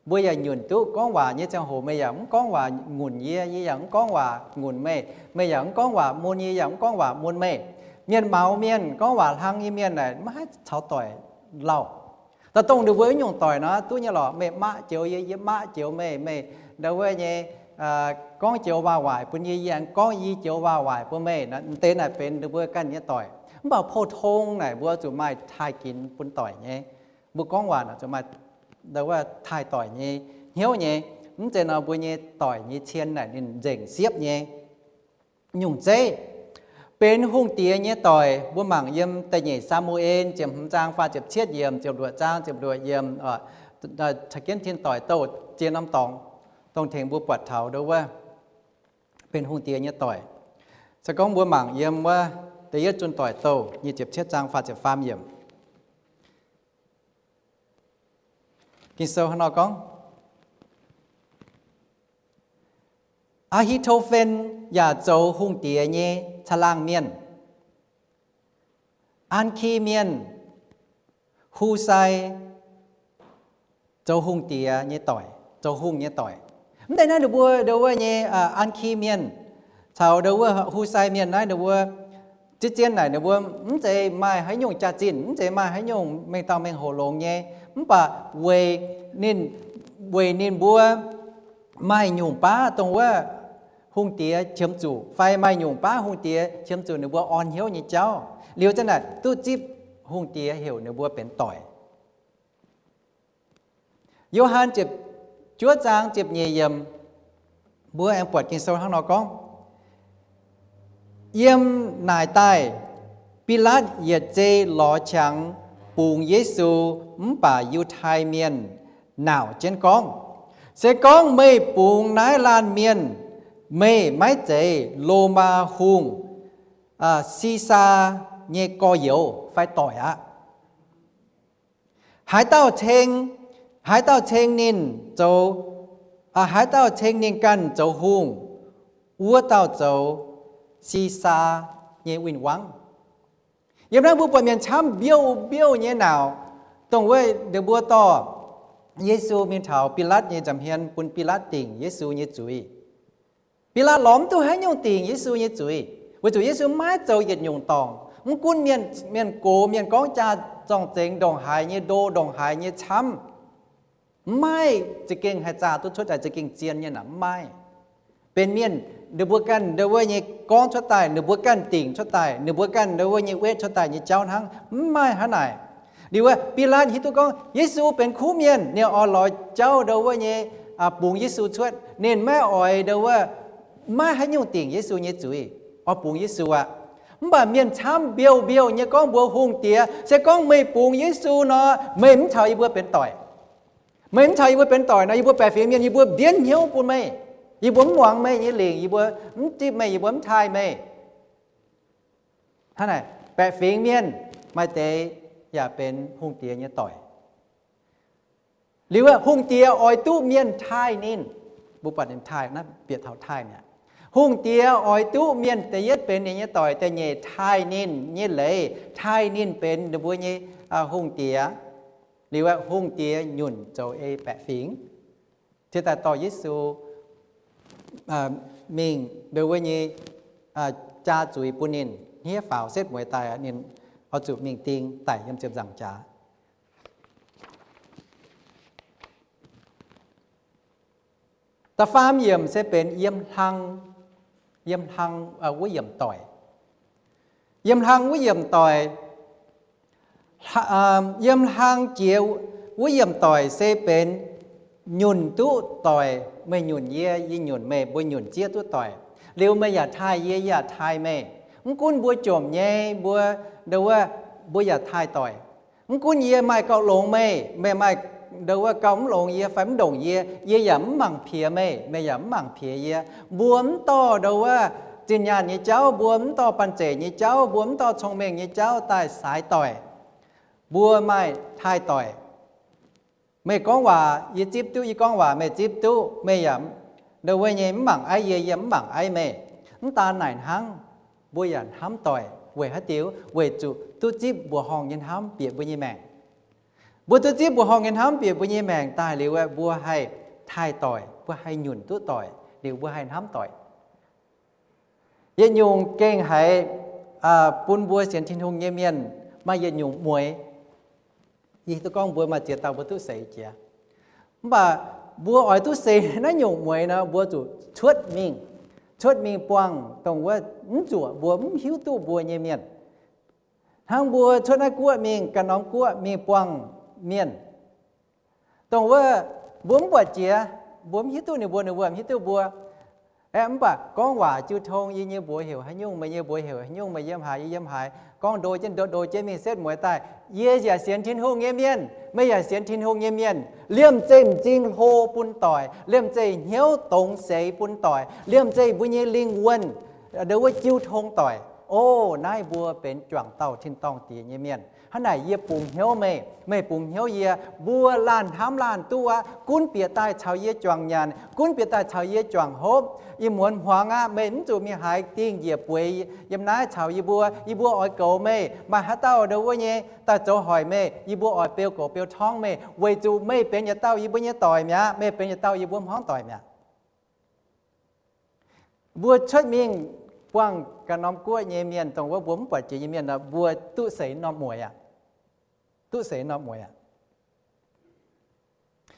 Mbuo yaac nyunc duqv gorngv waac nyei ziangh hoc meih yaac mv gorngv waac ngunc yie, yie yaac mv gorngv waac ngunc meih, meih yaac mv gorngv waac mun yie, yaac mv gorngv waac mun meih. Mienh maux mienh, gorngv waac hlang nyei mienh naaic maiv haih caux doic lauh. Daaih dongh ninh mbuo nyungc doic nor duqv nyei lorqc. Meih maqv joux yie, yie maqv joux meih, meih ndo wuov nyei gorngv joux waac-waaic bun yie, yie aengx gorngv yie joux waac-waaic bun meih. Deix naaic benx ninh mbuo ganh nyei doic. Mv baac pou-tong naaic mbuo zuqc maaih taaih ginx bun doic nyei. Mbuo gorngv waac naaic zuqc maaih ndo wuov taaih doic nyei hnyouv nyei. Mv zeiz nor mbuo nyei doic nyei cien naaic ninh nzengc siepv nyei. Nyungc zeiv benx hungh diex nyei doic, mbuo mangc yiem da'nyeic Saa^mu^en ziepc hmz zaang faah ziepc cietv yiemc, ziepc luoqc zaang ziepc luoqc yiemc, caux jienv Tin Doic Douh ziex norm dorngx, dongh tengx mbuo buatc taux ndo wuov benx hungh diex nyei doic. Se gorngv mbuo mangc yiem wuov Da'yietv Zunh Doic Douh nyic ziepc cietv zaang faah ziepc faam yiemc, Ging-Sou hnangv nor gorngv, Aa^hi^to^fen yaac zoux hungh diex nyei caangh laangh mienh. An^ki Mienh, Hu^sai, zoux hungh diex nyei doic, zoux hungh nyei doic. Mv deix naaiv ninh mbuo ndo wuov nyei An^ki Mienh caux ndo wuov Hu^sai Mienh naaiv ninh mbuo ziex zien naaic ninh mbuo mv zeiz maaih haaix nyungc jaax-zinh, mv zeiz maaih haaix nyungc mengh dauh mengh hoc longx nyei. Mv baac weic ninh, weic ninh mbuo maaih nyungc baav dongh wuov hungh diex qiemx zuqc fai maaih nyungc baav hungh diex qiemx zuqc ninh mbuo orn hnyouv nyei jauv liuz, zanc naaic duqv zipv hungh diex heuc ninh mbuo benx doic. Yo^han ziepc juov zaang ziepc nyeic yiemc, mbuo aengx buatc Ging-Sou hnangv nor gorngv, Yiem naaic daaih, Bilaatv yietc zei lorz qangx bungx Yesu, mv baac Yiutai Mienh nauc jienv gorngv, Se gorngv meih bungx naaiv laanh mienh, meih maiv zeiz Lomaa hungh, Sisaa, nyei gorx-youz fai doic aqv. Haaix dauh ceng, haaix dauh ceng ninh zoux, haaix dauh ceng ninh ganh zoux hungh, wuov dauh zoux Sisaa nyei win-wangv. Yiem naaiv mbuo buatc mienh camv mbiouh mbiouh nyei nauc, dongh wuov ninh mbuo dorh Yesu mingh taux Bilaatv nyei nza'hmien bun Bilaatv dingc Yesu nyei zuiz. Bilaatv lorz mv duqv haaix nyungc dingc Yesu nyei zuiz, weic zuqc Yesu maiv zoux yietc nyungc dorngc. Mv gunv mienh, mienh gox, mienh gorngv jaa zorng-zengx ndongc haaix nyei ndo, ndongc haaix nyei camv, Mv maaih za'gengh haih zaah duqv cuotv daaih za'gengh zien nyei naaic, mv maaih. Benx mienh ninh mbuo ganh ndau wuov nyei gorngv cuotv daaih, ninh mbuo ganh dingc cuotv daaih, ninh mbuo ganh ndau wuov nyei wetv cuotv daaih nyei jauv hnangv, mv maaih hnangv naaic. Liuz wuov Bilaatv hiuv duqv gorngv Yesu benx kuv mienh, ninh oix lorz jauv ndau wuov nyei bungx Yesu cuotv. Ninh maiv oix ndau wuov, maiv haaix nyungc dingc Yesu nyei zuiz, oix bungx Yesu aqv. Mv baac mienh camv mbiouh mbiouh nyei gorngv mbuox hungh diex, se gorngv meih bungx Yesu nor, meih mv caux yie mbuo benx doic. Meih mv caux yie mbuo benx doic nor, yie mbuo baeqc fingx mienh, yie mbuo mbienv hnyouv bun meih. Yie mbuo mv muangx meih nyei lingc, yie mbuo mv zipv meih, yie mbuo mv taaih meih. Hnangv naaic, baeqc fingx mienh maaih deix yaac benx hungh diex nyei doic. Liuz hungh diex oix duqv mienh taaih ninh, mbuo buatc ninh taaih naaiv bieqc taux taaih mi'aqv. Hungh diex oix duqv mienh da'yietv benx ninh nyei doic, da'nyeic taaih ninh nyei leiz, taaih ninh benx ninh mbuo nyei hungh diex. Liuz hungh diex nyunc zoux ei baeqc fingx, ciex daaih dorh Yesu mingh ndau wuov nyei jaa zuiz bun ninh hniev faaux setv mueiz daaih, ninh oix zuqc mingh ding daic yiem ziepc nzaangc jaax. Da'faam yiemc se benx yiem hlang, yiem hlang wuov yiemc doic. Yiem hlang wuov yiemc doic, yiem hlang jiex wuov yiemc doic se benx nyunc duqv doic. Meih nyunc yie, yie nyunc meih, mbuo nyunc zieqv duqv doic. Liuz meih yaac taaih yie, yie yaac taaih meih. Mv gunv mbuo jomc nyei, mbuo ndau wuov, mbuo yaac taaih doic. Mv gunv yie maaih gauh longx meih, meih maaih ndau wuov gauh mv longx yie fai mv ndongc yie, yie yaac mv mangc piex meih, meih yaac mv mangc piex yie. Mbuo mv dorh ndau wuov zinh nyaanh nyei jauv, mbuo mv dorh banh zeic nyei jauv, mbuo mv dorh cong-mengh nyei jauv daaih saaix doic. Mbuo maaih taaih doic. Meih gorngv waac yie zipv duqv, yie gorngv waac meih zipv duqv, meih yaac ndau wuov nyei mv mangc aiv yie, yie mv mangc aiv meih. Mv daan naaic hnangv, mbuo yaac hnamv doic. Weic haaix diuc? Weic zuqc duqv zipv mbuoqc horngh nyei hnamv bieqc mbuo nyei maengc. Mbuo duqv zipv mbuoqc horngh nyei hnamv bieqc mbuo nyei maengc daaih liuz, mbuo haih taaih doic, mbuo haih nyunc duqv doic, liuz mbuo haih hnamv doic. Yietc nyungc gengh haiz bun mbuo sienx Tin-Hungh nyei mienh maaih yietc nyungc mueix. Yie duqv gorngv mbuo maaih ziex dauh mbuo duqv seix jiex. Mv baac mbuo oix duqv seix naaiv nyungc mueix nor, mbuo zuqc cuotv mingh, cuotv mingh buangh dongh wuov mv zuoqc mbuo, mv hiuv duqv mbuo nyei mienh. Hnangv mbuo cuotv naaiv guoqv mingh ganh norm guoqv mingh buangh mienh, dongh wuov mbuo mv buatc jiex, mbuo mv hiuv duqv ninh mbuo, ninh mbuo mv hiuv duqv mbuo. Aeqv, mv baac gorngv waac jiu tong, yie nyei mbuox heuc haaix nyungc, meih nyei mbuox heuc haaix nyungc, meih yiem haaix, yie yiem haaix, gorngv ndo jienv ndo ndo jienv mingh setv mueiz daaih. Yie yaac sienx Tin-Hungh nyei mienh, meih yaac sienx Tin-Hungh nyei mienh. Liemh zeih m'zing hlo bun doic, liemh zeih hnyouv dongz seix bun doic, liemh zeih mbuo nyei lingh wuonh ndau wuov jiu tong doic. O, naaiv mbuo benx juangc dauh tin-dorngh diex nyei mienh. Hnangv naaic yie bungx hnyouv meih, meih bungx hnyouv yie, mbuo laanh hnamv laanh duqv aqv. Gunv bieqc daaih caux yie juangc nyanc, gunv bieqc daaih caux yie juangc hopv. Ih muonz hmuangx aqv, meih mv zuqc mingh haaix dingh njiec bueix yiem naaiv caux yie mbuo. Yie mbuo oix goux meih. Maaih haaix dauh ndau wuov nyei daaih zoux hoic meih, yie mbuo oix beu goux beu torngv meih, weic zuqc meih benx yietc dauh yie mbuo nyei doic mi'aqv. Meih benx yietc dauh yie mbuo hmuangv doic mi'aqv. Mbuo cuotv mingh buangh ganh norm guoqv nyei mienh, dongh wuov mbuo mv buatc jiex nyei mienh nor, mbuo duqv seix norm mueix aqv. Duqv seix norm mueix aqv.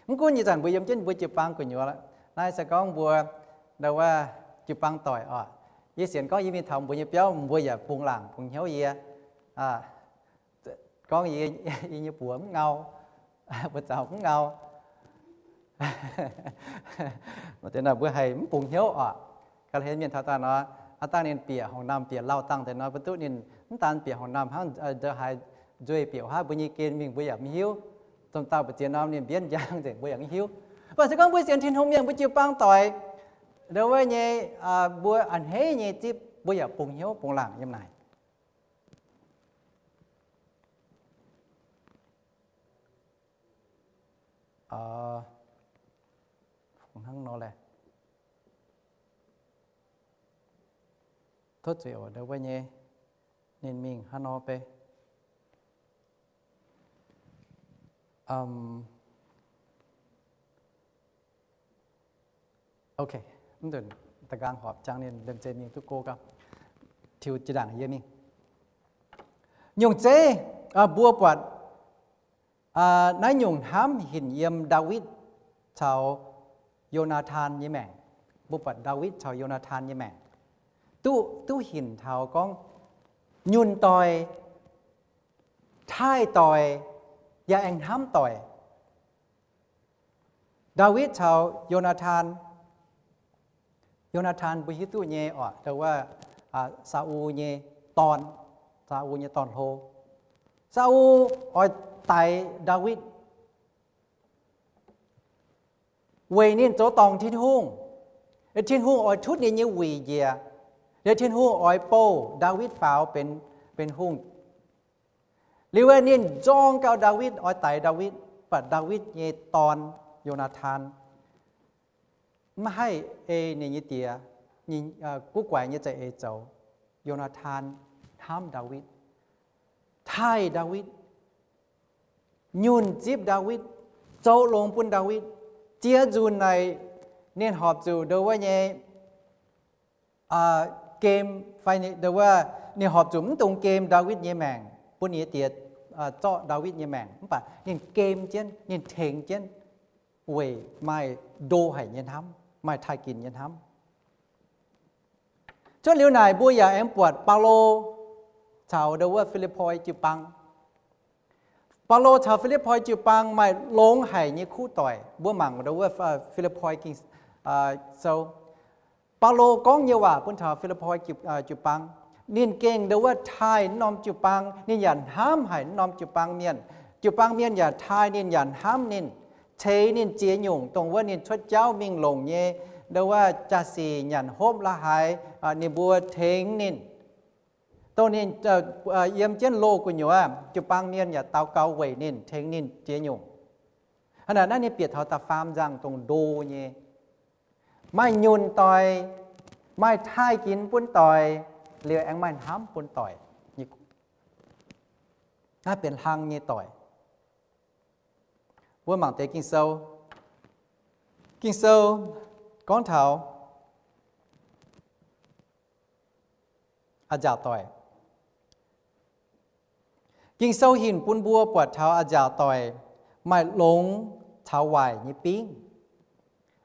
Mv gunv ih zanc mbuo yiem jienv mbuo jiu-baang gu'nyuoz, naaiv se gorngv mbuo ndau wuov jiu-baang doic oc. Yie sienx gorngv yie mingh taux mbuo nyei biauv, mbuo yaac bungx laangc bungx hnyouv yie. Gorngv yie, yie nyei buoz mv ngau, buoz zaux mv ngau. Mbuo haih mv bungx hnyouv oc. Ga'hlen mienh taux daaih nor, aav dangh ninh bieqc horngc namh bieqc lauh dangh deix nor, mbuo duqv ninh mv daan bieqc horngc namh hnangv, ndau haaix nzueih bieqc haav mbuo nyei gen mingh mbuo yaac mv hiuv. Domh dauh mbu'ziex norm ninh mbienv njang nzengc mbuo yaac mv hiuv. Mv baac se gorngv mbuo sienx Tin-Hungh mienh mbuo jiu-baang doic, ndau wuov nyei, mbuo a'hneiv nyei zipv mbuo yaac bungx hnyouv bungx laangc yiem naaic. Hnangv nor laeh. Tov zuiz oc, ndau wuov nyei ninh mingh hnangv nor bei. Ok, mv nzunc da'nqaang horpc jangx ninh liemh zeih mingh duqv go gau. Tiux jiex ndaangc yie mingh. Nyungc zeiv, mbuo buatc naaiv nyungc hnamv hinc yiem Ndaawitv caux Yo^naa^tan nyei maengc. Mbuo buatc Ndaawitv caux Yo^naa^tan nyei maengc duqv, duqv hinc taux gorngv nyunc doic, taaih doic, yaac aengx hnamv doic. Ndaawitv caux Yo^naa^tan, Yo^naa^tan mbuo hiuv duqv nyei oc, ndau wuov, Saa^ul nyei dorn, Saa^ul nyei dorn-hlo. Saa^ul oix daix Ndaawitv weic ninh zoux dorngc Tin-Hungh. Tin-Hungh oix tutv ninh nyei wuic njiec. Liuz Tin-Hungh oix bouh Ndaawitv faaux benx, benx hungh. Liuz ninh nzorng gau Ndaawitv, oix daix Ndaawitv, mv baac Ndaawitv nyei dorn, Yo^naa^tan, mv haih ei ninh nyei diex, guv guaix nyei za'eix zoux. Yo^naa^tan hnamv Ndaawitv, taaih Ndaawitv, nyunc zipv Ndaawitv, zoux longx bun Ndaawitv. Ziex nzunc naaic ninh horpc zuqc ndau wuov nyei gem, fai ninh horpc zuqc mv dungx gem Ndaawitv nyei maengc, bun ninh nyei diex zorqv Ndaawitv nyei maengc. Mv baac ninh gem jienv, ninh tengx jienv, weic maaih ndo haic nyei hnamv, maaih taaih ginx nyei hnamv. Cuotv liuz naaic mbuo yaac aengx buatc Baulo caux ndau wuov Fi^lipv^poi jiu-baang. Baulo caux Fi^lipv^poi jiu-baang maaih longx haic nyei kuv doic. Mbuo mangc ndau wuov Fi^lipv^poi Ging-Sou. Baulo gorngv nyei waac bun taux Fi^lipv^poi jiu-baang, ninh gengh ndau wuov taaih norm jiu-baang, ninh yaac hnamv haic norm jiu-baang mienh. Jiu-baang mienh yaac taaih ninh, yaac hnamv ninh, ceix ninh ziex nyungc, dongh wuov ninh cuotv jauv mingh longc nyei ndau wuov jaa-sic, nyanc hopv, la'haaix, ninh mbuo tengx ninh. Dongh ninh yiem jienv loz gu'nyuoz, jiu-baang mienh yaac daux gaux weic ninh, tengx ninh ziex nyungc. Hnangv naaic ninh bieqc taux da'faam nzangh dongh ndo nyei, maaih nyunc doic, maaih taaih ginx bun doic, liuz aengx maaih hnamv bun doic. Naaiv benx hlang nyei doic. Mbuo mangc deix Ging-Sou. Ging-Sou gorngv taux a'nziaauc doic. Ging-Sou hinc bun mbuo buatc taux a'nziaauc doic maaih longx caux waaic nyei bingv.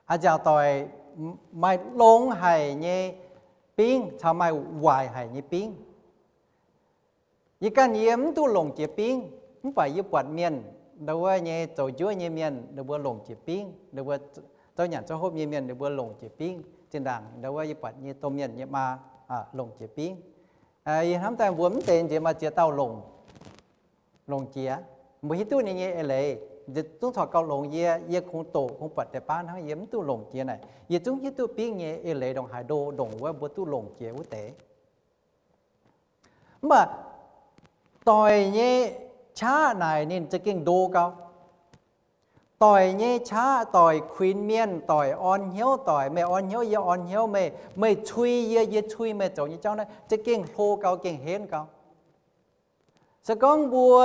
A'nziaauc doic maaih longx haic nyei bingv caux maaih waaic haic nyei bingv. Yie ganh yie mv duqv longc jiex bingv, mv baac yie buatc mienh ndau wuov nyei zoux njuov nyei mienh ninh mbuo longc jiex bingv, ninh mbuo zouv nyanc zouv hopv nyei mienh ninh mbuo longc jiex bingv. Zinh ndaangc ndau wuov yie buatc nyei domh mienh nyei maa longc jiex bingv. Yie hnamv daaih mbuo mv deix nziex maaih ziex dauh longc, longc jiex. Mbuo hiuv duqv ninh nyei eix leiz, zungv corc gauh longx yie, yie kungx doqc kungx buatc deix baav hnangv, yie mv duqv longc jiex naaic. Yie zungv hiuv duqv bingv nyei eix leiz ndongc haaix ndo ndongc wuov mbuo duqv longc jiex wuov deix. Mv baac doic nyei qaqv naaic ninh za'gengh ndo gau. Doic nyei qaqv, doic kuinx mienh, doic orn hnyouv, doic meih orn hnyouv, yie orn hnyouv, meih, meih cui yie, yie cui meih zoux nyei jauv naaiv za'gengh hlo gau, gengh henv gau. Se gorngv mbuo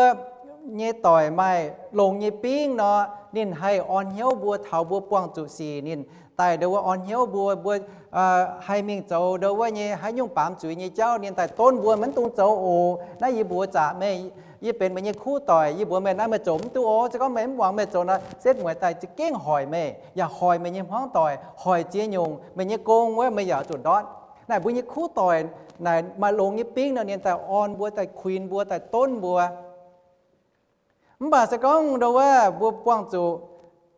nyei doic maaih longx nyei bingv nor, ninh haih orn hnyouv mbuo taux mbuo buangh zuqc sic, ninh daaih ndau wuov orn hnyouv mbuo, mbuo haih mingh zoux ndau wuov nyei haaix nyungc baamz zuiz nyei jauv, ninh daaih donv mbuo, maiv dungx zoux oc. Naaiv yie mbuox zaqc meih, yie benx meih nyei kuv doic, yie mbuox meih naaiv meih zoux mv duqv oc. Se gorngv meih mv muangx, meih zoux nor, setv mueiz daaih za'gengh hoic meih, yaac hoic meih nyei hmuangv doic, hoic ziex nyungc meih nyei gong wuov meih yaac zuqc ndortv. Naaic mbuo nyei kuv doic naaic maaih longx nyei bingv nor, ninh daaih orn mbuo, daaih kuinx mbuo, daaih donv mbuo. Mv baac se gorngv ndau wuov mbuo buangh zuqc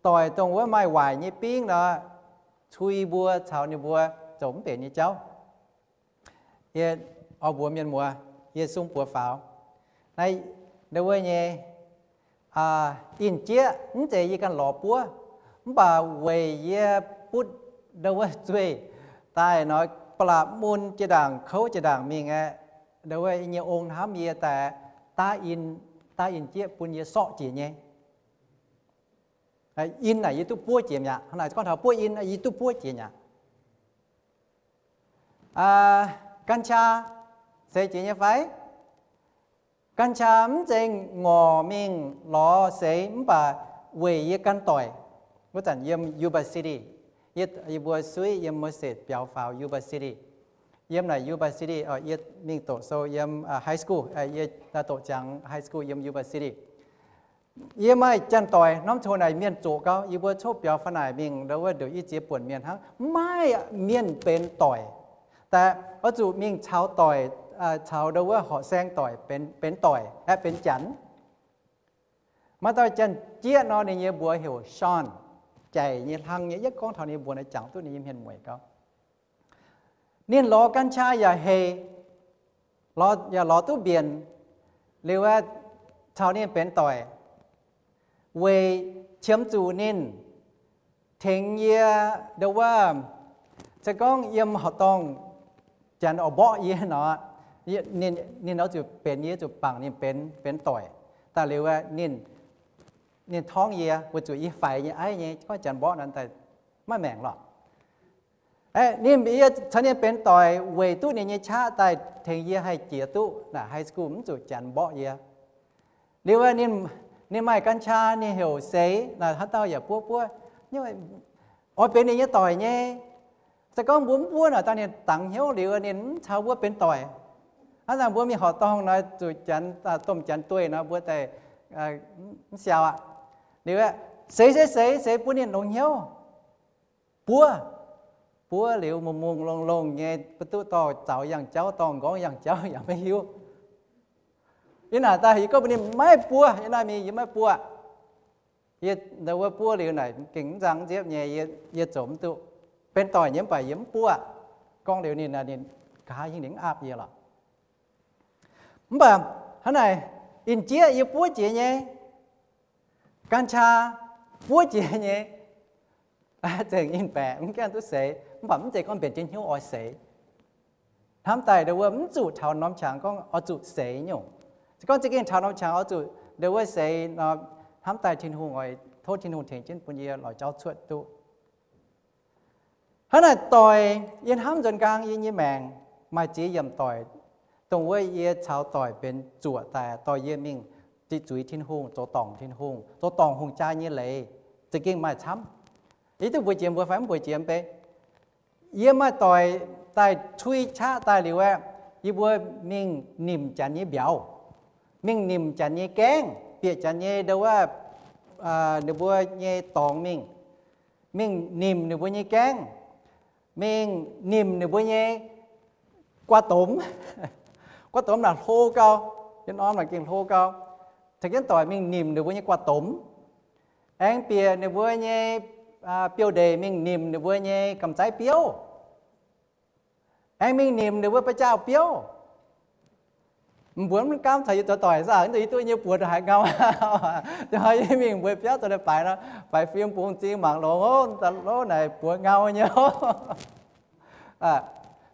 doic dongh wuov maaih waaic nyei bingv nor, cui mbuo caux ninh mbuo zoux mv benx nyei jauv. Yie oix mbuox mienh muoz, yie sung buoz faaux. Naaiv ndau wuov nyei inh jieqv mv zeiz yie ganh lorz buov, mv baac weic yie butv ndau wuov zueih daaih nor, ba'laqc mun jiex ndaangc kouv jiex ndaangc mingh aeqv, ndau wuov nyei ong hnamv yie daaih daav inh, daav inh jieqv bun yie sorqv jiex nyei. Inh naaic yie duqv buov jiex mi'aqv. Hnangv naaic gorngv taux buov inh, yie duqv buov jiex mi'aqv. Gan qaa seix jiex nyei fai? Gan qaa mv zeiz ngorc mingh lorz seix, mv baac weic yie gan doic. Wuov zanc yiem Yuba City, yie mbuo suiv yiem Merced biaux faaux Yuba City. Yiem naaic Yuba City, yie mingh doqc sou yiem high school, yie doqc ziangx high school yiem Yuba City. Yie maaih janx-doic norm coc naaic mienh zoqc gau, yie mbuo coqv biaux fa'naaic mingh ndo wuov nduqc i ziex buonc mienh hnangv, maiv maaih mienh benx doic. Daaih oix zuqc mingh caux doic, caux ndo wuov horqc saeng doic benx doic aeqv, benx janx. Maaih dauh janx-jieqv nor, ninh nyei mbuox heuc Shawn, jaic nyei hlang nyei, yie gorngv taux ninh nyei mbuox naaiv jangx duqv ninh nyei hmien mueic gau. Ninh lorz กัญชา yaac hec, yaac lorz duqv mbienc, liuz caux ninh benx doic, weic qiemx zuqc ninh, tengx yie ndo wuov, se gorngv yiem horqc dorngh janx oix mborqv yie nor, ninh oix zuqc benx, yie zuqc bangc ninh benx, benx doic. Daaih liuz ninh, ninh torngv yie, weic zuqc yie faix nyei aiv nyei, gorngv janx mborqv nor daaih maiv maengc lorqc. Ninh, yie caux ninh benx doic weic duqv ninh nyei qaqv daaih tengx yie haih jiex duqv naaic high school, mv zuqc janx mborqv yie. Liuz ninh, ninh maaih กัญชา ninh heuc seix, naaic haaix dauh yaac buov buov, oix benx ninh nyei doic nyei. Se gorngv mbuo mv buov naaic daaih ninh dangx hnyouv liuz ninh mv caux mbuo benx doic. Hnangv naaic mbuo mingh horqc dorngh nor zuqc janx, domh janx dueiv nor mbuo daaih mv siaaux aqv. Liuz seix, seix, seix, seix bun ninh longx hnyouv. Buov, buov liuz mungh mungh longh longh nyei, mv duqv dorh zaux yangh jauv, dorh nqorngv yangh jauv yaac maiv hiuv. Yie naaic daaih yie gorngv mbuox ninh maiv buov, yie naaiv mingh yie maiv buov. Yie ndo wuov buov liuz naaic gengh mv nzang mv nziepv nyei, yie zoux mv duqv. Benx doic nyei mv baac yie mv buov. Gorngv liuz ninh, ninh nqa'haav hingh ninh mv aapv yie lorqc. Mv baac hnangv naaic, inh jieqv yie buov jiex nyei, กัญชา buov jiex nyei, zengc inh baeqc mv gaengh duqv seix, mv baac mv zeiz gorngv mbenc jienv hnyouv oix seix. Hnamv daaih ndo wuov mv zuqc taux norm qangx gorngv oix zuqc seix nyungc. Se gorngv za'gengh taux norm qangx oix zuqc ndo wuov seix nor, hnamv daaih Tin-Hungh oix tov Tin-Hungh tengx jienv bun yie lorz jauv cuotv duqv. Hnangv naaic doic, yie hnamv nzuonx nqaang yie nyei maengc maaih ziex yiemc doic, dongh wuov yie caux doic benx zuoqc daaih, doic yie mingh ziqc zuiz Tin-Hungh, zoux dorngc Tin-Hungh, zoux dorngc hungh jaa nyei leiz, za'gengh maaih camv. Yie duqv mbuox jiex mbuo fai mv mbuox jiex mv bei. Yie maaih doic daaih cui qaqv daaih liuz aeqv, yie mbuo mingh nimc janx nyei mbiauz, mingh nimc janx nyei gaengv, bieqc janx nyei ndo wuov, ninh mbuo nyei dorngx mingh, mingh nimc ninh mbuo nyei gaengv, mingh nimc ninh mbuo nyei guaa domx. Guaa domx naaic hlo gau, yie norm naaic gengh hlo gau. Caux jienv doic mingh nimc ninh mbuo nyei guaa domx, aengx bieqc ninh mbuo nyei biouv ndeic mingh nimc ninh mbuo nyei gamh zaiv biouv, aengx mingh nimc ninh mbuo ba'jauh biouv. Mbuo mv gaamv caux yie zoux doic saah, yie duqv nyei buoz haiz ngau. Yie mingh mbuo biauv zoux leiz-baaix nor, faix fim bungx zing mangc longx, lov naaic buoz ngau nyei.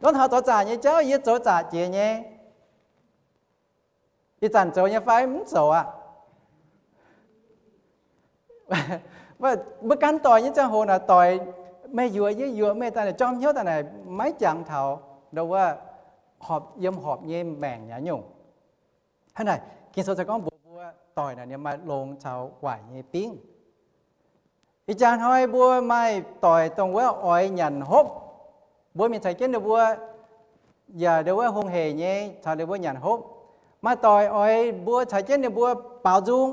Gorngv taux zoux zaqc nyei jauv, yie zoux zaqc jiex nyei. Ih zanc zoux nyei fai mv zoux aqv? Mbuo gan doic nyei ziangh hoc naaic, doic meih yuoqc yie yuoqc meih daaih naaic, jorm hnyouv daaih naaic, maiv jangx taux ndo wuov horpc yiem horpc nyei maengc nyei nyungc. Hnangv naaic, Ging-Sou se gorngv mbuox mbuo doic naaic ninh maaih longx caux waaic nyei bingv. Ih jaax hnoi mbuo maaih doic dongh wuov oix nyanc hopv, mbuo mingh caux jienv ninh mbuo, yaac ndo wuov hungh heic nyei caux ninh mbuo nyanc hopv. Maaih doic oix mbuo caux jienv ninh mbuo baaux nzung,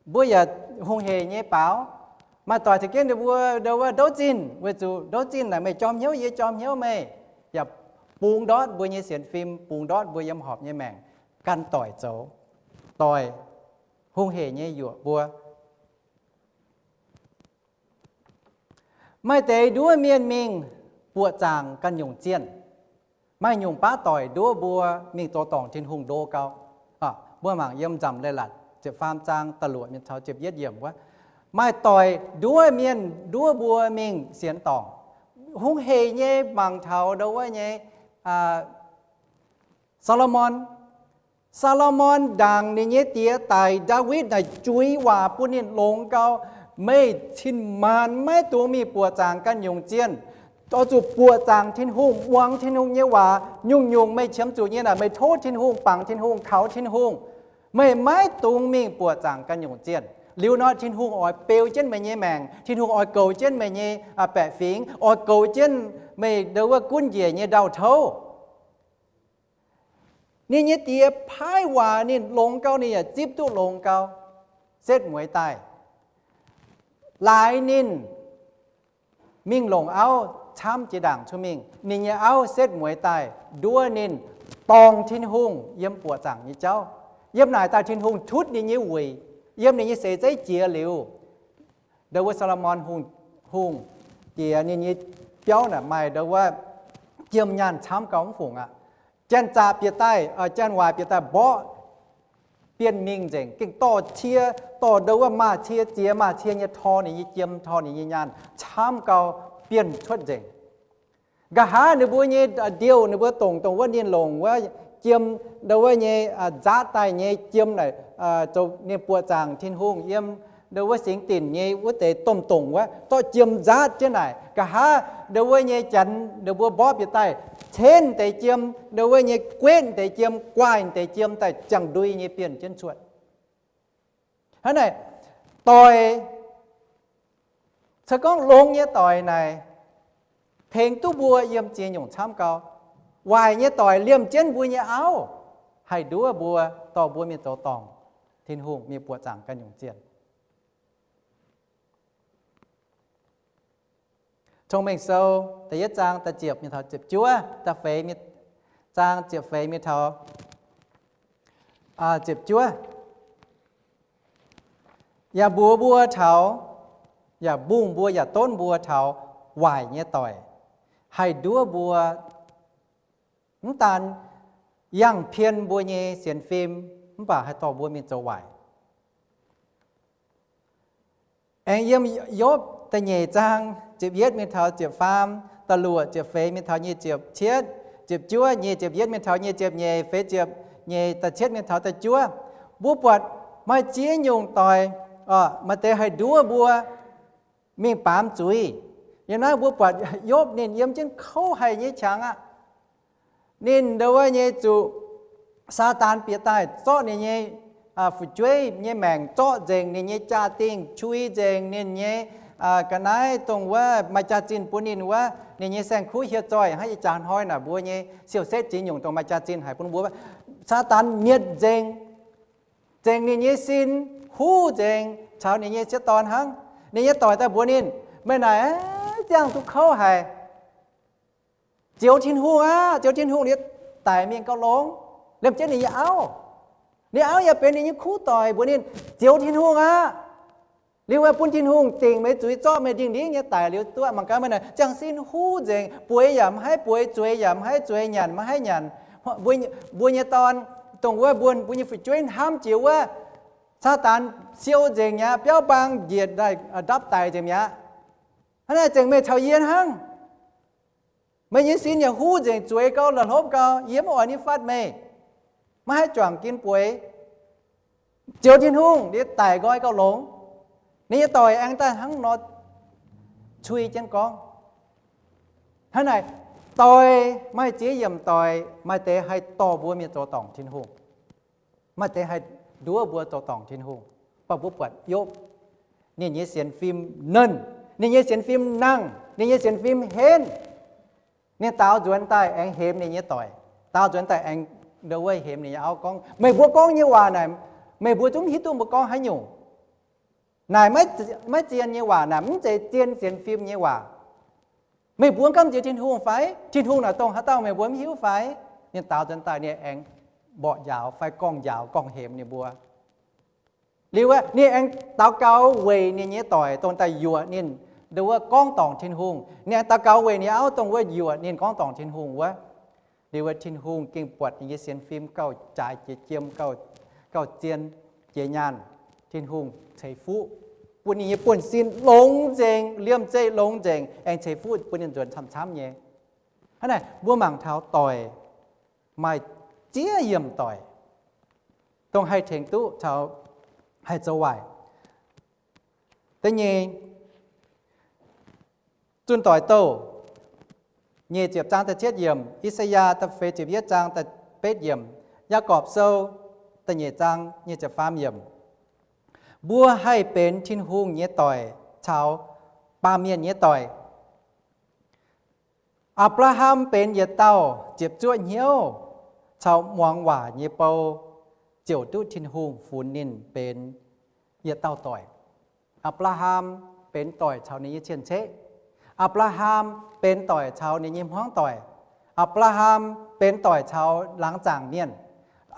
mbuo yaac hungh heic nyei baaux. Maaih doic caux jienv ninh mbuo ndo wuov ndouv zinh, weic zuqc ndouv zinh naaic meih jorm hnyouv yie jorm hnyouv meih, yaac bungx ndortv mbuo nyei sienx fim, bungx ndortv mbuo yiem horpc nyei maengc. Gan doic zoux, doic hungh heic nyei yuoqc mbuo. Maaih deix nduov mienh mingh buoqc zaangc ganh nyungc zienh. Maaih nyungc baav doic nduov mbuo mingh zoux dorngc Tin-Hungh ndo gau. Mbuo mangc yiem Nzamc Leiz-Latc ziepc faam zaang da'luoqc mienh taux ziepc yietv yiemc wuov, maaih doic nduov mienh nduov mbuo mingh sienx dorngc. Hungh heic nyei mangc taux ndo wuov nyei Saa^lo^morn. Saa^lo^morn ndaangc ninh nyei diex daic Ndaawitv naaic juix waac bun ninh longx gau, meih cin-maanc maiv dungx mingh buoqc zaangc ganh nyungc zienh. Oix zuqc buoqc zaangc Tin-Hungh, muangx Tin-Hungh nyei waac. Nyungc-nyungc meih qiemx zuqc nyei naaic, meih tov Tin-Hungh, bangc Tin-Hungh, kaux Tin-Hungh. Meih maiv dungx mingh buoqc zaangc ganh nyungc zienh. Liuz nor Tin-Hungh oix beu jienv meih nyei maengc. Tin-Hungh oix goux jienv meih nyei baeqc fingx, oix goux jienv meih ndo wuov gunv njiec nyei ndau-touv. Ninh nyei diex paaiv waac ninh longx gau, ninh yaac zipv duqv longx gau. setv mueiz daaih. Laaix ninh mingh longc auv camv jiex ndaangc cuotv mingh. Ninh nyei auv setv mueiz daaih nduov ninh, dorngc Tin-Hungh yiem buoqc zaangc nyei jauv. Yiem naaic daaih Tin-Hungh tutv ninh nyei wuic, yiem ninh nyei seix zeiv jiex liuz, ndo wuov Saa^lo^morn Hungh, Hungh jiex ninh nyei biauv naaic maaih ndo wuov jiem nyaanh camv gau mv fungc aqv. Janx-zaqc bieqc daaih, janx-waaic bieqc daaih mborqv bienh mingh nzengc, gengh dorh cie, dorh ndo wuov maaz-cie ziex maaz-cie nyei tor ninh nyei jiem, tor ninh nyei nyaanh camv gau, bienh cuotv nzengc. Nqa'haav ninh mbuo nyei ndiouh, ninh mbuo dongc, dongc wuov ninh longc wuov jiem, ndo wuov nyei nzaatv daaih nyei jiem naaic, zoux ninh buoqc zaangc Tin-Hungh yiem ndo wuov singx dinc nyei wuov deix domh dongc wuov, zorqv jiem nzaatv jienv naaic. Nqa'haav ndo wuov nyei janx ninh mbuo mborqv bieqc daaih, cenv deix jiem, ndo wuov nyei guetv deix jiem, guaaih deix jiem daaih ziangh ndui nyei bienh jienv cuotv. Hnangv naaic, doic, se gorngv longx nyei doic naaic, tengx duqv mbuo yiem ziex nyungc camv gau. Waaic nyei doic liemh jienv mbuo nyei auv, haih nduov mbuo, dorh mbuo mingh zoux dorngc Tin-Hungh, mingh buoqc zaangc ganh nyungc zienh. Cong-Mengh Sou da'yietv zaang da'ziepc mingh taux ziepc juov, da'feix, zaang ziepc feix mingh taux ziepc juov. Yaac mbuox mbuo taux, yaac mbungh mbuo, yaac donv mbuo taux waaic nyei doic, haih nduov mbuo, mv daan yangh pien mbuo nyei sienx fim, mv baac haih dorh mbuo mingh zoux waaic. Aengx yiem Yopv da'nyeic zaang ziepc yietv mingh taux ziepc faam, da'luoqc ziepc feix mingh taux nyic ziepc cietv, ziepc juov, nyic ziepc yietv mingh taux nyic ziepc nyeic, feix ziepc nyeic, da'cietv mingh taux da'juov. Mbuo buatc maaih ziex nyungc doic, maaih deix haih nduov mbuo mingh baamz zuiz. Yiem naaiv mbuo buatc Yopv ninh yiem jienv kouv haic nyei qangx aqv. Ninh ndo wuov nyei zuqc Saadaan bieqc daaih zorqv ninh nyei fu'jueiv nyei maengc zorqv nzengc, ninh nyei jaa-dingh qui nzengc, ninh nyei ga'naaiv dongh wuov maaih jaax-zinh bun ninh wuov, ninh nyei saeng-kuv hieh zoih hnangv ih jaax hnoi naaic mbuo nyei siou-setv ziex nyungc dongh maaih jaax-zinh haic bun mbuo. Saadaan mietc nzengc, nzengc ninh nyei sin, huv nzengc caux ninh nyei sieqv dorn hnangv. Ninh nyei doic daaih mbuox ninh, meih naaic ziangh duqv kouv haic. Zioux Tin-Hungh aqv. Zioux Tin-Hungh liuz daic mingh gauh longx. Liemh jienv ninh nyei auv, ninh auv yaac benx ninh nyei kuv doic, mbuox ninh, zioux Tin-Hungh aqv. Liuz bun Tin-Hungh dingc meih zuiz, zorqv meih ndingh-ndingv nyei daic liuz duqv. Mangc gaax meih naaic ziangh sin huv nzengc, bueix yaac maiv haih bueix, zueiz yaac maiv haih zueiz, nyanc maiv haih nyanc. Mbuo nyei dorn, dongh wuov mbuo, mbuo nyei fu'jueiv hnamv jiex wuov, Saadaan siou nzengc mi'aqv, biauv-mbaang njiec daaih ndapv daic nzengc mi'aqv. Hnangv naaic zengc meih caux yie hnangv. Meih nyei sin yaac huv nzengc, zueiz gau, la'hlopv gau, yie maiv oix nitv fatv meih, maiv haih juangc ginv bueix. Zioux Tin-Hungh liuz daic nqoi gauh longx. Ninh nyei doic aengx daaih hnangv nor cui jienv gorngv. Hnangv naaic, doic, maaih ziex yiemc doic, maaih deix haih dorh mbuo mingh zoux dorngc Tin-Hungh. Maaih deix haih nduov mbuo zoux dorngc Tin-Hungh. Mv baac mbuo buatc Yopv, ninh nyei sienx fim nernh, ninh nyei sienx fim nangh, ninh nyei sienx fim henv. Ninh daaux nzuonx daaih aengx hemx ninh nyei doic. Daaux nzuonx daaih aengx ndo wuov hemx ninh nyei auv gorngv, meih mbuo gorngv nyei waac naaic, meih mbuo zungv hiuv duqv mbuo gorngv haaix nyungc. Naaic maiv, maiv zien nyei waac, naaic mv zeiz zien sienx fim nyei waac. Meih mbuo gamh nziex Tin-Hungh fai? Tin-Hungh naaic dongh haaix dauh meih mbuo mv hiuv fai? Ninh daaux nzuonx daaih ninh aengx mborqv njaaux fai gorngv njaaux gorngv hemx ninh mbuo. Liuz wuov ninh aengx daux gaux weic ninh nyei doic dongh daaih yuoqc ninh, ndo wuov gorngv dorngc Tin-Hungh. Ninh aengx daux gaux weic ninh auv dongh wuov yuoqc ninh gorngv dorngc Tin-Hungh wuov. Liuz wuov Tin-Hungh gengh buatc ninh nyei sienx fim gauh jaaix jiex jiem, gauh, gauh zien jiex nyaanh. Tin-Hungh ceix fuqv bun ninh nyei buonv-sin longx nzengc, liemh zeih longx nzengc, aengx ceix fuqv bun ninh nzuonx camv-camv nyei. Hnangv naaic mbuo mangc taux doic, maaih ziex yiemc doic, dongh haih tengx duqv caux haih zoux waaic. Da'nyeic, Zunh Doic Douh, nyic ziepc zaang da'cietv yiemc, I^saa^yaa da'feix ziepc yietv zaang da'betv yiemc, Yaagorpc Sou da'nyeic zaang nyic ziepc faam yiemc. Mbuo haih benx Tin-Hungh nyei doic caux baamh mienh nyei doic. Apc^laa^ham benx yietc dauh ziepc zuoqv hnyouv caux muangx waac nyei bou, ziouc duqv Tin-Hungh funx ninh benx yietc dauh doic. Apc^laa^ham benx doic caux ninh nyei cien-ceqv. Apc^laa^ham benx doic caux ninh nyei hmuangv doic. Apc^laa^ham benx doic caux laangz zaangc mienh.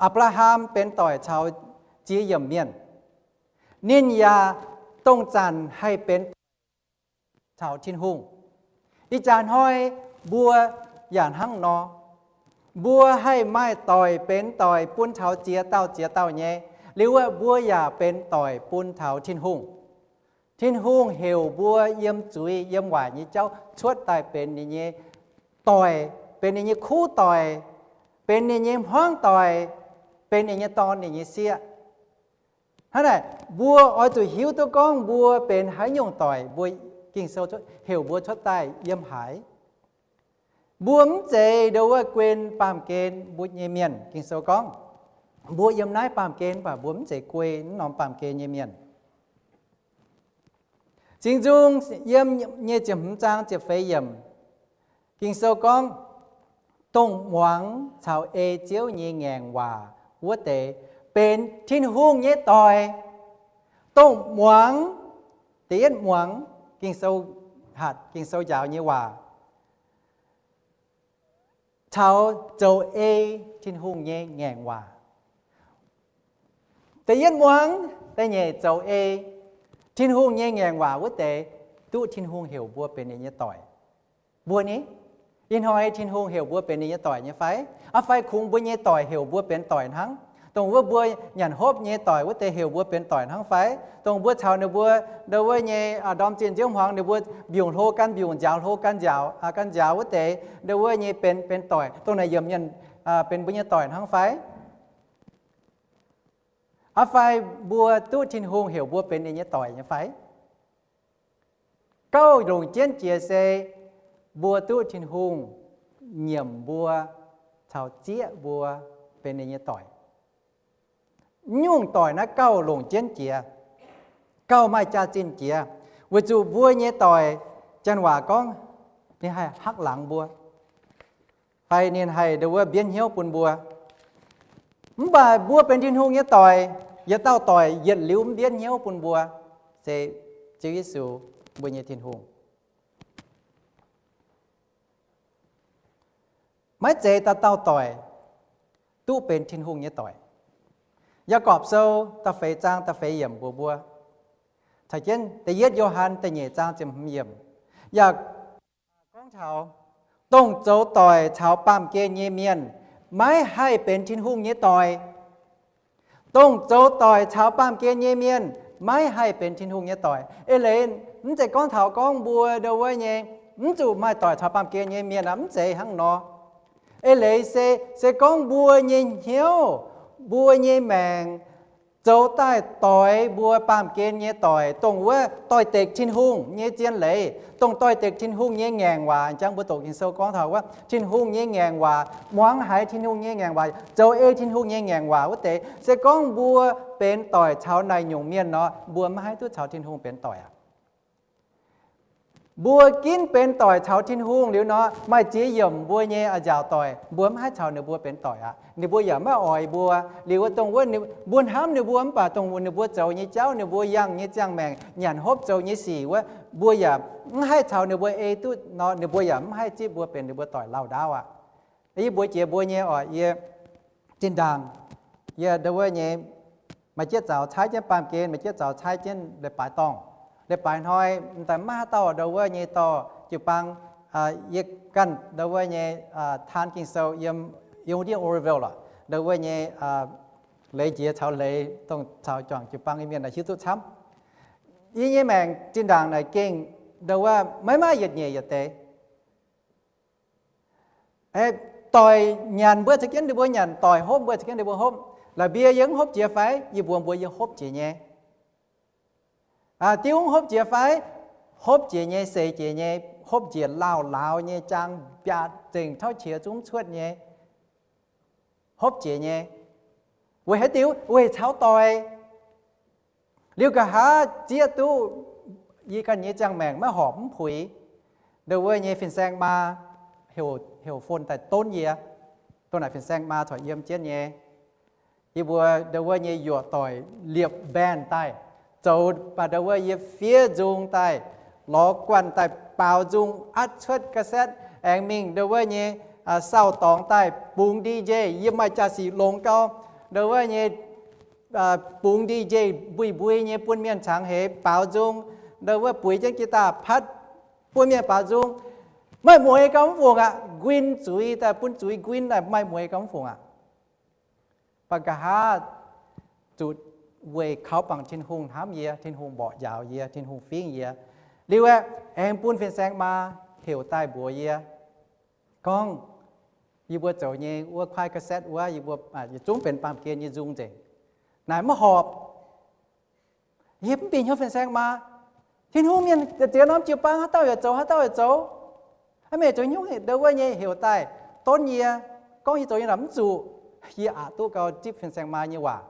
Apc^laa^ham benx doic caux ziex yiemc mienh. Ninh yaac dongh zanc haih benx doic caux Tin-Hungh. Ih jaax hnoi mbuo yaac hnangv nor. Mbuo haih maaih doic benx doic bun taux ziex dauh ziex dauh nyei. Liuz wuov mbuo yaac benx doic bun taux Tin-Hungh. Tin-Hungh heuc mbuo yiem zuiz yiem waaic nyei jauv cuotv daaih benx ninh nyei doic, benx ninh nyei kuv doic, benx ninh nyei hmuangv doic, benx ninh nyei dorn, ninh nyei sieqv. Hnangv naaic, mbuo oix zuqc hiuv duqv gorngv mbuo benx haaix nyungc doic, mbuo Ging-Sou heuc mbuo cuotv daaih yiem haaix. Mbuo mv zeiz ndo wuov guen baamh gen mbuo nyei mienh. Ging-Sou gorngv, mbuo yiem naaiv baamh gen, mv baac mbuo mv zeiz guei naaiv norm baamh gen nyei mienh. Singx Nzung yiem nyei ziepc hmz zaang ziepc feix yiemc, Ging-Sou gorngv, dongh muangx caux ei Ziouv nyei ngaengc waac wuov deix benx Tin-Hungh nyei doic. Dongh muangx, da'yietv muangx Ging-Sou, hatc Ging-Sou njaaux nyei waac, caux zoux ei Tin-Hungh nyei ngaengc waac. Da'yietv muangx, da'nyeic zoux ei Tin-Hungh nyei ngaengc waac wuov deix, duqv Tin-Hungh heuc mbuo benx ninh nyei doic. Mbuo ni, ih hnoi Tin-Hungh heuc mbuo benx ninh nyei doic nyei fai? Aa fai kungx mbuo nyei doic heuc mbuo benx doic hnangv? Dongh wuov mbuo nyanc hopv nyei doic wuov deix heuc mbuo benx doic hnangv fai? Dongh mbuo caux ninh mbuo ndo wuov nyei ndorm zinh nziouv hmuangx ninh mbuo mbiungc hlo gan mbiungc, nziaaux hlo gan nziaaux, gan nziaaux wuov deix ndo wuov nyei benx, benx doic, dongh naaic yiemc mienh benx mbuo nyei doic hnangv fai? Aa fai mbuo duqv Tin-Hungh heuc mbuo benx ninh nyei doic nyei fai? Gauh longc jienv jiex se mbuo duqv Tin-Hungh nyiemc mbuo caux zieqv mbuo benx ninh nyei doic. Mv nyungc doic naaiv gauh longc jienv jiex, gauh maaih jaax-zinh jiex, weic zuqc mbuo nyei doic, janx waac gorngv, ninh haih hakv laangz mbuo, fai ninh haih ndo wuov mbienv hnyouv bun mbuo. Mv baac mbuo benx Tin-Hungh nyei doic, yietc dauh doic yietc liuz mv mbienv hnyouv bun mbuo, se Ziouv Yesu, mbuo nyei Tin-Hungh. Maiv zeiz dauh dauh doic duqv benx Tin-Hungh nyei doic. Yaagorpc Sou da'feix zaang da'feix yiemc mbuox mbuo, caux jienv da'yietv Yo^han da'nyeic zaang ziepc hmz yiemc, yaac gorngv taux, dongh zoux doic caux baamh gen nyei mienh maiv haih benx Tin-Hungh nyei doic. Dongh zoux doic caux baamh gen nyei mienh maiv haih benx Tin-Hungh nyei doic. Eix leiz mv zeiz gorngv taux gorngv mbuo ndo wuov nyei mv zuqc maaih doic caux baamh gen nyei mienh aqv, mv zeiz hnangv nor. Eix leiz se, se gorngv mbuo nyei hnyouv, mbuo nyei maengc zoux daaih doix mbuo baamh gen nyei doic, dongh wuov doix-dekc Tin-Hungh nyei zien leiz, dongh doix-dekc Tin-Hungh nyei ngaengc waac. Jangx mbuo doqc Ging-Sou gorngv taux wuov Tin-Hungh nyei ngaengc waac, muangx haiz Tin-Hungh nyei ngaengc waac, zoux ei Tin-Hungh nyei ngaengc waac wuov deix, se gorngv mbuo benx doic caux naaic nyungc mienh nor, mbuo maiv haih duqv caux Tin-Hungh benx doic aqv. Mbuo ginv benx doic caux Tin-Hungh liuz nor, maaih ziex yiemc mbuo nyei a'nziaauc doic, mbuo mv haih caux ninh mbuo benx doic aqv. Ninh mbuo yaac maiv oix mbuo. Liuz wuov dongh wuov mbuo hnamv ninh mbuo mv baac dongh ninh mbuo zoux nyei jauv, ninh mbuo yangh nyei ziangh maengc, nyanc hopv zoux nyei sic wuov, mbuo yaac mv haih caux ninh mbuo ei duqv nor, ninh mbuo yaac mv haih zipv mbuo benx ninh mbuo doic lauh ndaauv aqv. Yie mbuox jiex mbuo nyei oc, yie zinh ndaangc, yie ndo wuov nyei, maaih jienv zaux caaiv jienv baamh gen, maaih jienv zaux caaiv jienv leiz-baaix dorngh. Leiz-baaix hnoi m'daaih maiv haaix dauh ndo wuov nyei dorh jiu-baang, yie ganh ndo wuov nyei taan Ging-Sou yiem, yiem ndiev Oroville lorqc, ndo wuov nyei leiz njiec caux leiz dongh caux juangc jiu-baang nyei mienh naaic hiuv duqv camv. Yie nyei maengc zinh ndaangc naaic gengh ndo wuov maiv maaih yietc nyeic yietc deix. Doic nyanc mbuo caux jienv ninh mbuo nyanc, doic hopv mbuo caux jienv ninh mbuo hopv. La'mbie yie mv hopv jiex fai? Yie mbuox mbuo yie hopv jiex nyei. Diuv mv hopv jiex fai? Hopv jiex nyei, seix jiex nyei, hopv njiec lauh lauz nyei, jaang mbiaatc zengc tauv qiex zungv cuotv nyei. Hopv jiex nyei. Weic haaix diuc? Weic caux doic. Liuz nqa'haav zieqv duqv yie ganh nyei ziangh maengc maiv horpc mv puix. Ndo wuov nyei fin-saeng maa heuc, heuc phone daaih donv yie. Dongh naaic fin-saeng maa corc yiem jienv nyei. Yie mbuo ndo wuov nyei yuoqc doic liepc band daaih, zoux baac ndau wuov yie fiev nzung daaih, lorz guanh daaih baaux nzung atv cuotv cassette aengx mingh ndau wuov nyei sauh dorngx daaih bungx D J. Yie maaih jaa-sic longx gau ndau wuov nyei bungx D J mbui mbui nyei bun mienh cangx heix baaux nzung, ndau wuov buix jienv guitar patv bun mienh baaux nzung. Maaih mueiz gau mv fungc aqv. Nquin zuiz daaih bun zuiz nquin daaih maaih mueiz gau mv fungc aqv. Baac nqa'haav zuqc weic kaux bangc Tin-Hungh hnamv yie, Tin-Hungh mborqv njaaux yie, Tin-Hungh fingx yie. Liuz aeqv, aengx bun fin-saeng maa heuc daaih mbuox yie gorngv, yie mbuo zoux nyei wuov kuaaiv cassette wuov, yie mbuo yietc zungv benx baamh gen nyei nzung nzengc. Naaic maiv horpc. Yie mv bieqc hnyouv fin-saeng maa. Tin-Hungh mienh ziex norm jiu-baang haaix dauh yaac zoux, haaix dauh yaac zoux. Aa, meih zoux hnyouv ndau wuov nyei heuc daaih donv yie, gorngv yie zoux nyei naaic mv zuqc. Yie aqc duqv gau zipv fin-saeng maa nyei waac.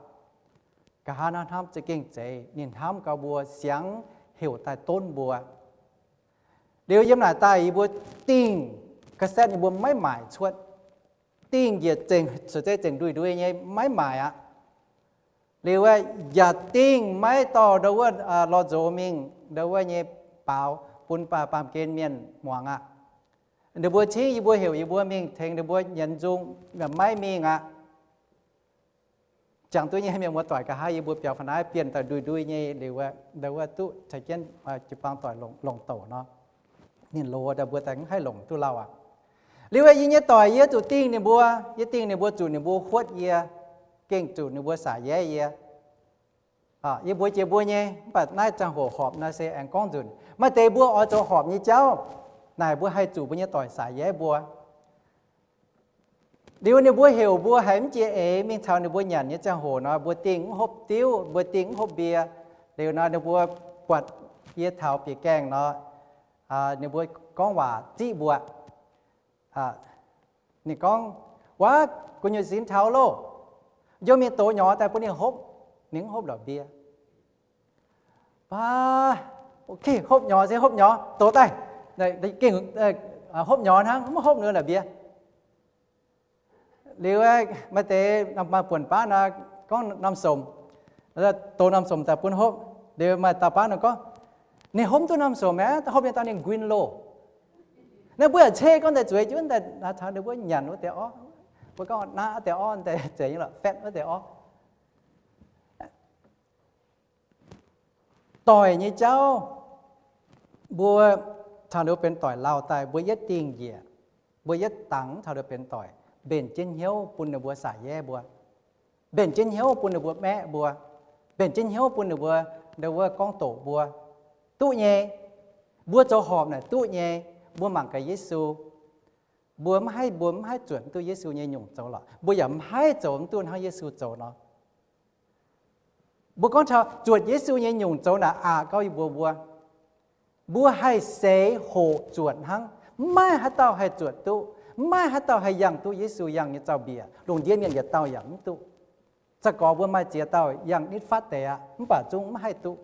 Nqa'haav naaiv hnamv za'gengh zeiz, ninh hnamv gau mbuo, siangx heuc daaih donv mbuo. Liuz yiem naaic daaih yie mbuo dingh cassette yie mbuo maiv maaic cuotv. Dingh njiec zengc, cuotv zeiv zengc ndui-ndui nyei maiv maaic aqv. Liuz aeqv, yaac dingh maiv dorh ndau wuov lorh nzox mingh ndau wuov nyei baaux bun baamh gen mienh muangx aqv. Ninh mbuo cingv yie mbuo heuc yie mbuo mingh tengx ninh mbuo nyienz nzung, maiv mingh aqv. Jangx duqv nyei mienh muoz-doic, nqa'haav yie mbuo biaux fa'naaiv bienh daaih ndui-ndui nyei liuz, ndau wuov duqv caux jienv jiu-baang doic longc douc nor, ninh loz daaih mbuo daaih mv haih longc duqv lauh aqv. Liuz yie nyei doic yie zuqc dingh ninh mbuo, yie dingh ninh mbuo zuqc ninh mbuo huotv yie, gengh zuqc ninh mbuo saac yaev yie. Yie mbuox jiex mbuo nyei, mv baac naaiv ziangh hoc horpc naaiv se aengx gorngv nzunc. Maaih deix mbuo oix zoux horpc nyei jauv, naaic mbuo haih zuqc mbuo nyei doic saac yaev mbuo. Liuz ninh mbuo heuc mbuo haiz mv jiex eix mingh caux ninh mbuo nyanc nyei ziangh hoc nor, mbuo dingh mv hopv diuv, mbuo dingh mv hopv mbie. Liuz nor ninh mbuo buatc yie taux bieqc gaengh nor, ninh mbuo gorngv waac ziqv mbuo. Ninh gorngv, Wuov, gu'nyuoz sinx taux loh, njoux mingh dox nyorx daaih bun ninh hopv. Ninh mv hopv lorqc mbie. Baac, ok, hopv nyorx se hopv nyorx, dox daaih. Gengh hopv nyorx hnangv, mv hopv ninh lorqc mbie. Liuz maaih deix maaih buonc baav nor, gorngv norm somc, dox norm somc daaih bun hopv. Liuz maaih dauh baav nor gorngv, Ninh hopv mv duqv norm somc aqv, hopv nyei daaih ninh nquin loh. Naaiv mbuo yaac cei gorngv daaih zueiz jienv daaih taux ninh mbuo nyanc wuov deix orv, mbuo gorngv naqv wuov deix orv, deix zeiz nyei lorqc, fatv wuov deix orv. Doic nyei jauv, mbuo caux ninh mbuo benx doic lauh daaih, mbuo yietv dingh njiec, mbuo yietv dangx caux ninh mbuo benx doic, mbenc jienv hnyouv bun ninh mbuo saac yaev mbuo, mbenc jienv hnyouv bun ninh mbuo maeqv mbuo, mbenc jienv hnyouv bun ninh mbuo ndau wuov gorngv doqc mbuo. Duqv nyei. Mbuo zoux horpc naaic duqv nyei. Mbuo mangc gaax Yesu, mbuo mv haih, mbuo mv haih zuotc mv duqv Yesu nyei nyungc zoux lorqc. Mbuo yaac mv haih zoux mv duqv hnangv Yesu zoux nor. Mbuo gorngv taux zuotc Yesu nyei nyungc zoux naaic aqc gauh yie mbuox mbuo, mbuo haih seix hoqc zuotc hnangv. Mv maaih haaix dauh haih zuotc duqv, mv maaih haaix dauh haih yangh duqv Yesu yangh nyei zaux-mbiec. Lungh ndiev mienh yietc dauh yaac mv duqv. Za'gengh mbuo maaih ziex dauh yangh nitv fatv deix aqv, mv baac zungv mv haih duqv,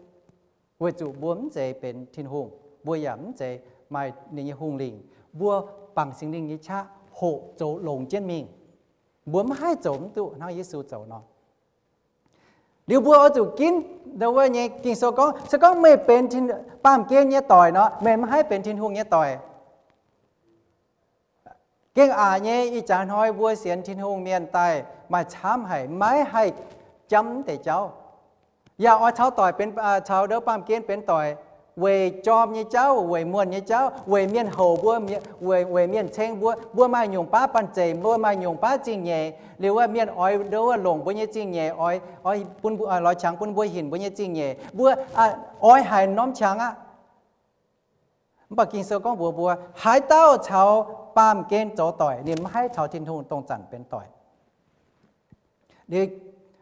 weic zuqc mbuo mv zeiz benx Tin-Hungh, mbuo yaac mv zeiz maaih ninh nyei hungh lingc. Mbuo bangc Singx Lingh nyei qaqv hoqc zoux longx jienv mingh. Mbuo mv haih zoux mv duqv hnangv Yesu zoux nor. Liuz mbuo oix zuqc ginv ndau wuov nyei Ging-Sou gorngv, se gorngv meih benx baamh gen nyei doic nor, meih mv haih benx Tin-Hungh nyei doic. Gengh aqc nyei, ih jaax hnoi mbuo sienx Tin-Hungh mienh daaih maaih camv haic, maiv haih jamv deix jauv. Yaac oix caux doic benx, caux ndau baamh gen benx doic, weic jorm nyei jauv, weic muonh nyei jauv, weic mienh houc mbuo, weic, weic mienh ceng mbuo, mbuo maaih nyungc baav banh zeic, mbuo maaih nyungc baav zingh nyeic. Liuz wuov mienh oix ndau wuov longc mbuo nyei zingh nyeic, oix, oix bun mbuo, lorz qangx bun mbuo hinc mbuo nyei zingh nyeic. Mbuo oix haic norm qangx aqv. Mv baac Ging-Sou gorngv mbuox mbuo, haaix dauh caux baamh gen zoux doic, ninh mv haih caux Tin-Hungh dongh zanc benx doic.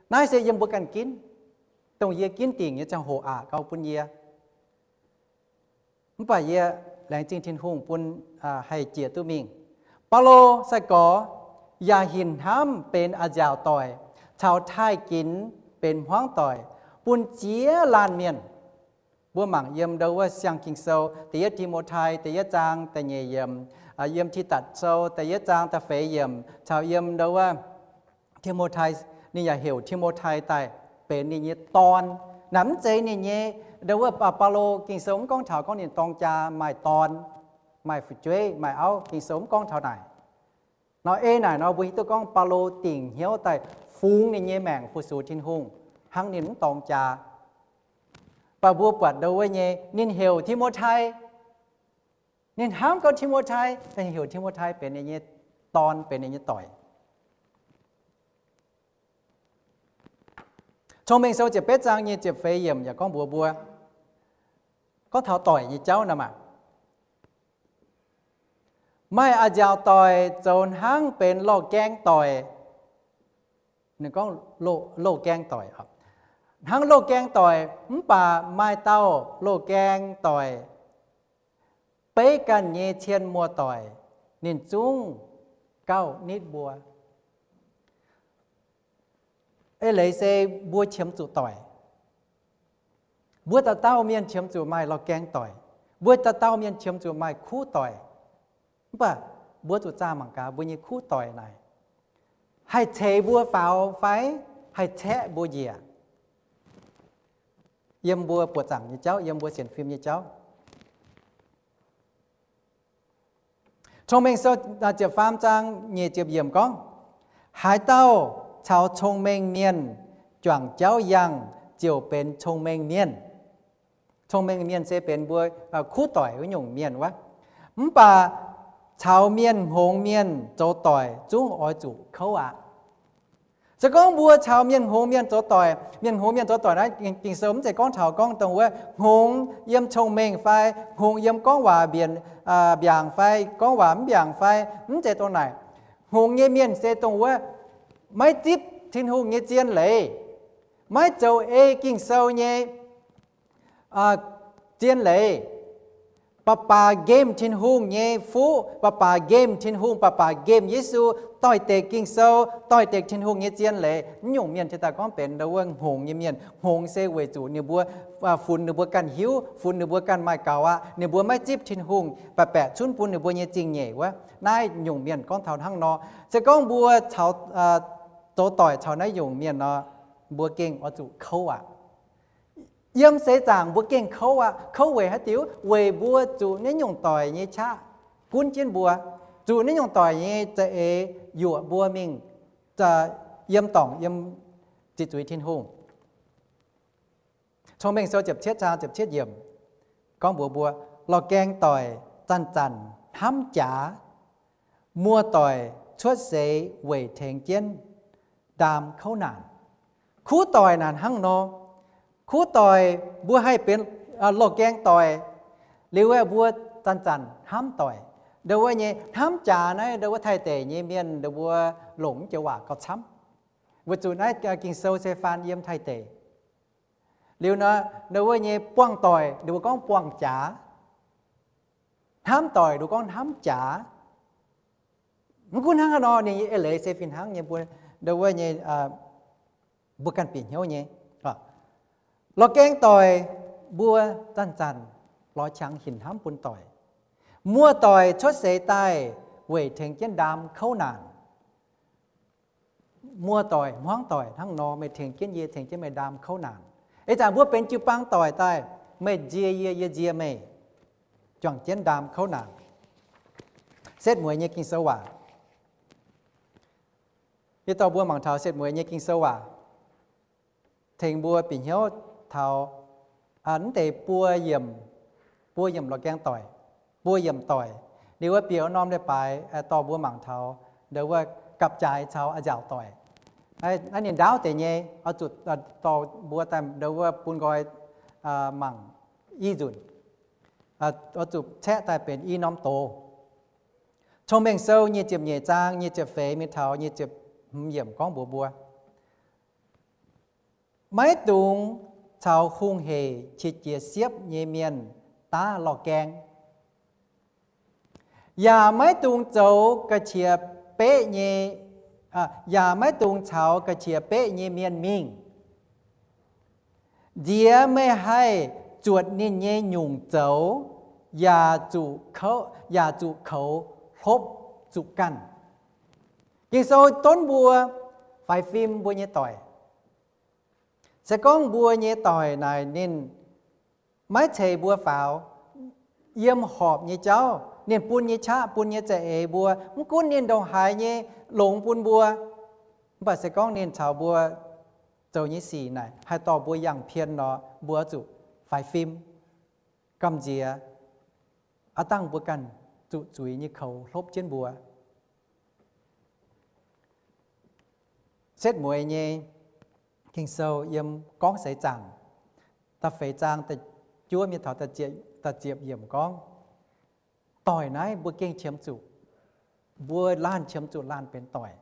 Naaiv se yiem mbuo ganh ginv, dongh yie ginv dingc nyei ziangh hoc aqc gauh bun yie. Mv baac yie laengz zingh Tin-Hungh bun haih jiex duqv mingh. Baulo sai-gorx yaac hinc hnamv benx a'nziaauc doic caux taaih ginx benx hmuangv doic bun ziex laanh mienh. Mbuo mangc yiem ndau wuov siang Ging-Sou, da'yietv Ti^mo^tai da'yietv zaang da'nyeic yiemc, yiem Tidatc Sou da'yietv zaang da'feix yiemc, caux yiem ndau wuov Ti^mo^tai, ninh yaac heuc Ti^mo^tai daaih benx ninh nyei dorn. Naaic mv zeiz ninh nyei, ndo wuov Baulo, Ging-Sou mv gorngv taux gorngv ninh dorng jaa maaih dorn, maaih fu'jueiv, maaih auv. Ging-Sou mv gorngv taux naaic. Nor ei naaic nor mbuo hiuv duqv gorngv Baulo dingc hnyouv daaih fungx ninh nyei maengc fu-sux Tin-Hungh hnangv ninh mv dorng jaa. Mv baac mbuo buatc ndo wuov nyei, ninh heuc Ti^mo^tai. Ninh hnamv gauh Ti^mo^tai, ninh heuc Ti^mo^tai benx ninh nyei dorn, benx ninh nyei doic. Cong-Mengh Sou ziepc betv zaang nyei ziepc feix yiemc yaac gorngv mbuox mbuo, gorngv taux doic nyei jauv nor maah, maaih a'nziaauc doic zoux hnangv benx loz-gaeng doic. Ninh gorngv loz-gaeng doic, hnangv loz-gaeng doic, mv baac maaih dauh loz-gaeng doic beiv ganh nyei cien muoz-doic, ninh zungv gauh nitv mbuo. Eix leiz se mbuo qiemx zuqc doic. Mbuo dauh dauh mienh qiemx zuqc maaih loz-gaeng doic. Mbuo dauh dauh mienh qiemx zuqc maaih kuv doic. Mv baac mbuo zuqc zaah mangc gaax mbuo nyei kuv doic naaic haih ceix mbuo faaux fai haih caeqv mbuo njiec. Yiem mbuo buoqc zaangc nyei jauv, yiem mbuo sienx fim nyei jauv. Cong-Mengh Sou ziepc faam zaang nyic ziepc yiemc gorngv, haaix dauh caux cong-mengh mienh juangc jauv yangh ziouc benx cong-mengh mienh. Cong-mengh mienh se benx mbuo kuv doic wuov nyungc mienh wuov. Mv baac caux mienh hngongx mienh zoux doic zungv oix zuqc kouv aqv. Se gorngv mbuo caux mienh hngongx mienh zoux doic, mienh hngongx mienh zoux doic naaiv, Ging-Sou mv zeiz gorngv taux gorngv dongh wuov hngongx yiem cong-mengh fai hngongx yiem gorngv waac mbiaangc fai gorngv waac mv mbiaangc fai, mv zeiz dongh naaic. Hngongx nyei mienh se dongh wuov maiv zipv Tin-Hungh nyei zien leiz, maiv zoux ei Ging-Sou nyei zien leiz, baac baac nqemh Tin-Hungh nyei fuqv, baac baac nqemh Tin-Hungh, baac baac nqemh Yesu, doix-dekc Ging-Sou, doix-dekc Tin-Hungh nyei zien leiz. Naaiv nyungc mienh cingx daaih gorngv benx ndo wuov hngongx nyei mienh. Hngongx se weic zuqc ninh mbuo funx ninh mbuo ganh hiuv, funx ninh mbuo ganh maaih gaux aqv. Ninh mbuo maiv zipv Tin-Hungh baeqc baeqc cunv bun ninh mbuo nyei zingh nyeic wuov. Naaiv nyungc mienh gorngv taux hnangv nor. Se gorngv mbuo caux, zoux doic caux naaiv nyungc mienh nor, mbuo gengh oix zuqc kouv aqv. Yiem seix zaangc mbuo gengh kouv aqv. Kouv weic haaix diuc? Weic mbuo zuqc naaiv nyungc doic nyei qaqv gunv jienv mbuo, zuqc naaiv nyungc doic nyei za'eix yuoqc mbuo mingh yiem dorngc yiem ziqc zuiz Tin-Hungh. Cong-Mengh Sou ziepc cietv zaang ziepc cietv yiemc gorngv mbuox mbuo, lorh gaeng doic zanc-zanc hnamv jaax, muoz-doic cuotv seix weic tengx jienv ndaam kouv naanc. Kuv doic naaic hnangv nor. Kuv doic mbuo haih benx lorh gaeng doic liuz, mbuo zanc-zanc hnamv doic. Ndo wuov nyei hnamv jaax naaiv, ndo wuov Taiv deic nyei mienh ndo mbuo longc mv joux waac gauh camv. Weic zuqc naaiv Ging-Sou se faan yiem Taiv deic. Liuz nor, ndo wuov nyei buangh doic, ndo wuov gorngv buangh jaax. Hnamv doic, ndo gorngv hnamv jaax. Mv gunv hnangv haaix nor, ninh nyei eix leiz se fih hnangv nyei, mbuo, ndo wuov nyei, mbuo ganh bieqc hnyouv nyei. Lorh gaeng doic, mbuo zanc-zanc lorz qangx hinc hnamv bun doic. Muoz-doic cuotv seix daaih weic tengx jienv ndaam kouv naanc. Muoz-doic hmuangv doic hnangv nor, meih tengx jienv yie, tengx jienv meih ndaam kouv naanc. Ih zanc mbuo benx jiu-baang doic daaih, meih nzie yie, yie nzie meih, juangc jienv ndaam kouv naanc. Setv mueiz nyei Ging-Sou waac. Yie dorh mbuo mangc taux setv mueiz nyei Ging-Sou waac, tengx mbuo bieqc hnyouv taux mv deix buo yiemc, buo yiemc lorh gaeng doic, buo yiemc doic. Liuz wuov bieqc norm leiz-baaix dorh mbuo mangc taux ndo wuov gapv-jaaix caux a'nziaauc doic. Naaiv ninh ndaauv deix nyei, oix zuqc dorh mbuo daaih ndo wuov bun nqoi mangc i nzunc, oix zuqc caeqv daaih benx i norm doz. Cong-Mengh Sou nyic ziepc nyeic zaang nyic ziepc feix mingh taux nyic ziepc hmz yiemc gorngv mbuox mbuo, maiv dungx caux hungh heic qiex jiez siepv nyei mienh daav lorh gaeng, yaac maiv dungx zoux ga'qiex beqv nyei, yaac maiv dungx caux ga'qiex beqv nyei mienh mingh. Nziex meih haih zuotc ninh nyei nyungc zoux, yaac zuqc kouv, yaac zuqc koux hlopv zuqc ganh. Ging-Sou donv mbuo faix fim mbuo nyei doic. Se gorngv mbuo nyei doic naaic ninh maiv ceix mbuo faaux, yiem horpc nyei jauv ninh bun nyei qaqv, bun nyei za'eix mbuo, mv gunv ninh ndongc haaix nyei longx bun mbuo, mv baac se gorngv ninh caux mbuo zoux nyei sic naaic haih dorh mbuo yangh pien nor, mbuo zuqc faix fim, gamh nziex, aav dangh mbuo ganh zuqc zuiz nyei koux hlopv jienv mbuo. Setv mueiz nyei Ging-Sou yiem Gorngv Seix Zaangc da'feix zaang da'juov mienh taux da'ziepc yiemc gorngv, doic naaiv mbuo gengh qiemx zuqc, mbuo laanh qiemx zuqc laanh benx doic.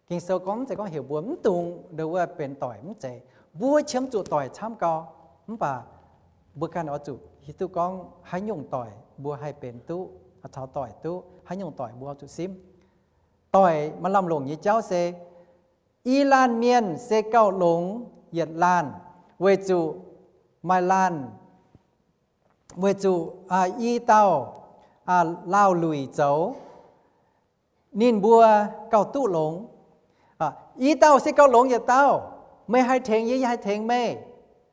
Ging-Sou gorngv mv zeiz gorngv heuc mbuo mv dungx ndongc wuov benx doic, mv zeiz. Mbuo qiemx zuqc doic camv gau, mv baac mbuo ganh oix zuqc hiuv duqv gorngv haaix nyungc doic mbuo haih benx duqv, caux doic duqv, haaix nyungc doic mbuo oix zuqc simv. Doic maaih lamh longc nyei jauv se, i laanh mienh se gauh longx yietc laanh, weic zuqc maaih laanh, weic zuqc i dauh laauh luic zoux, ninh mbuo gauh duqv longx. I dauh se gauh longx yietc dauh. Meih haih tengx yie, yie haih tengx meih.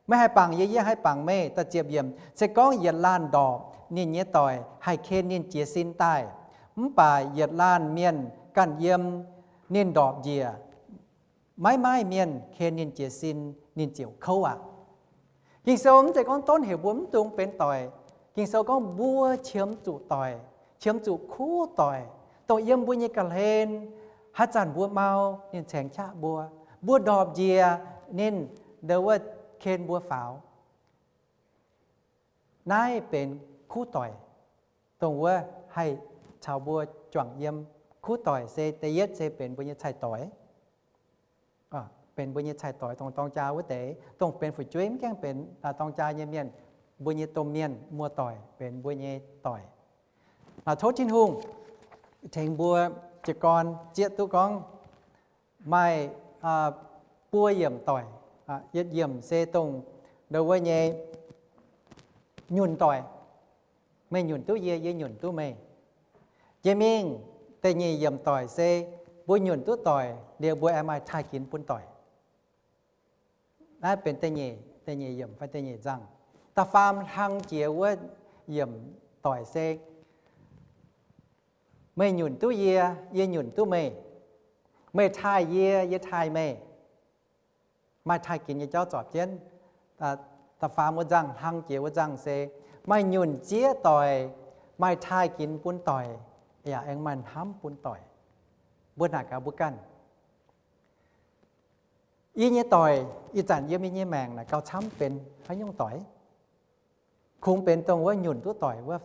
Meih haih bangc yie, yie haih bangc meih. Da'ziepc yiemc, se gorngv yietc laanh ndorpc, ninh nyei doic haih ken ninh jiez sin daaih. Mv baac yietc laanh mienh ganh yiem, ninh ndorpc njiec, maiv maaih mienh ken ninh jiez sin, ninh ziouc kouv aqv. Ging-Sou mv zeiz gorngv donv heuc mbuo mv dungx benx doic. Ging-Sou gorngv mbuo qiemx zuqc doic, qiemx zuqc kuv doic, dongh yiem mbuo nyei ga'hlen, haaix zanc mbuo mau, ninh caengx qaqv mbuo. Mbuo ndorpc njiec, ninh ndongc wuov ken mbuo faaux. Naaiv benx kuv doic, dongh wuov haih caux mbuo juangc yiem. Kuv doic se da'yietv se benx mbuo nyei cai-doix. Benx mbuo nyei cai-doix, dongh dorng jaa wuov deix, dongh benx fu'jueiv mv gaengh benx dorng jaa nyei mienh, mbuo nyei domh mienh muoz-doic benx mbuo nyei doic. Tov Tin-Hungh tengx mbuo jiez gorn zieqv duqv gorngv maaih buo yiemc doic. Yietc yiemc se dongh ndongc wuov nyei nyunc doic. Meih nyunc duqv yie, yie nyunc duqv meih. Jiex mingh da'nyeic yiemc doic se mbuo nyunc duqv doic liuz mbuo aengx maaih taaih ginx bun doic. Naaiv benx da'nyeic, da'nyeic yiemc fai da'nyeic nzangh. Da'faam hlang jiex wuov yiemc doic se meih nyunc duqv yie, yie nyunc duqv meih. Meih taaih yie, yie taaih meih. Maaih taaih ginx nyei jauv zorpc jienv. Da'faam wuov nzangh, hlang jiex wuov nzangh se maaih nyunc zieqv doic, maaih taaih ginx bun doic, yaac aengx maaih hnamv bun doic. Mbuo naaic gaax mbuo ganh, yie nyei doic, ih zanc yiem yie nyei maengc naaic gauh camv benx haaix nyungc doic? Kungx benx dongh wuov nyunc duqv doic wuov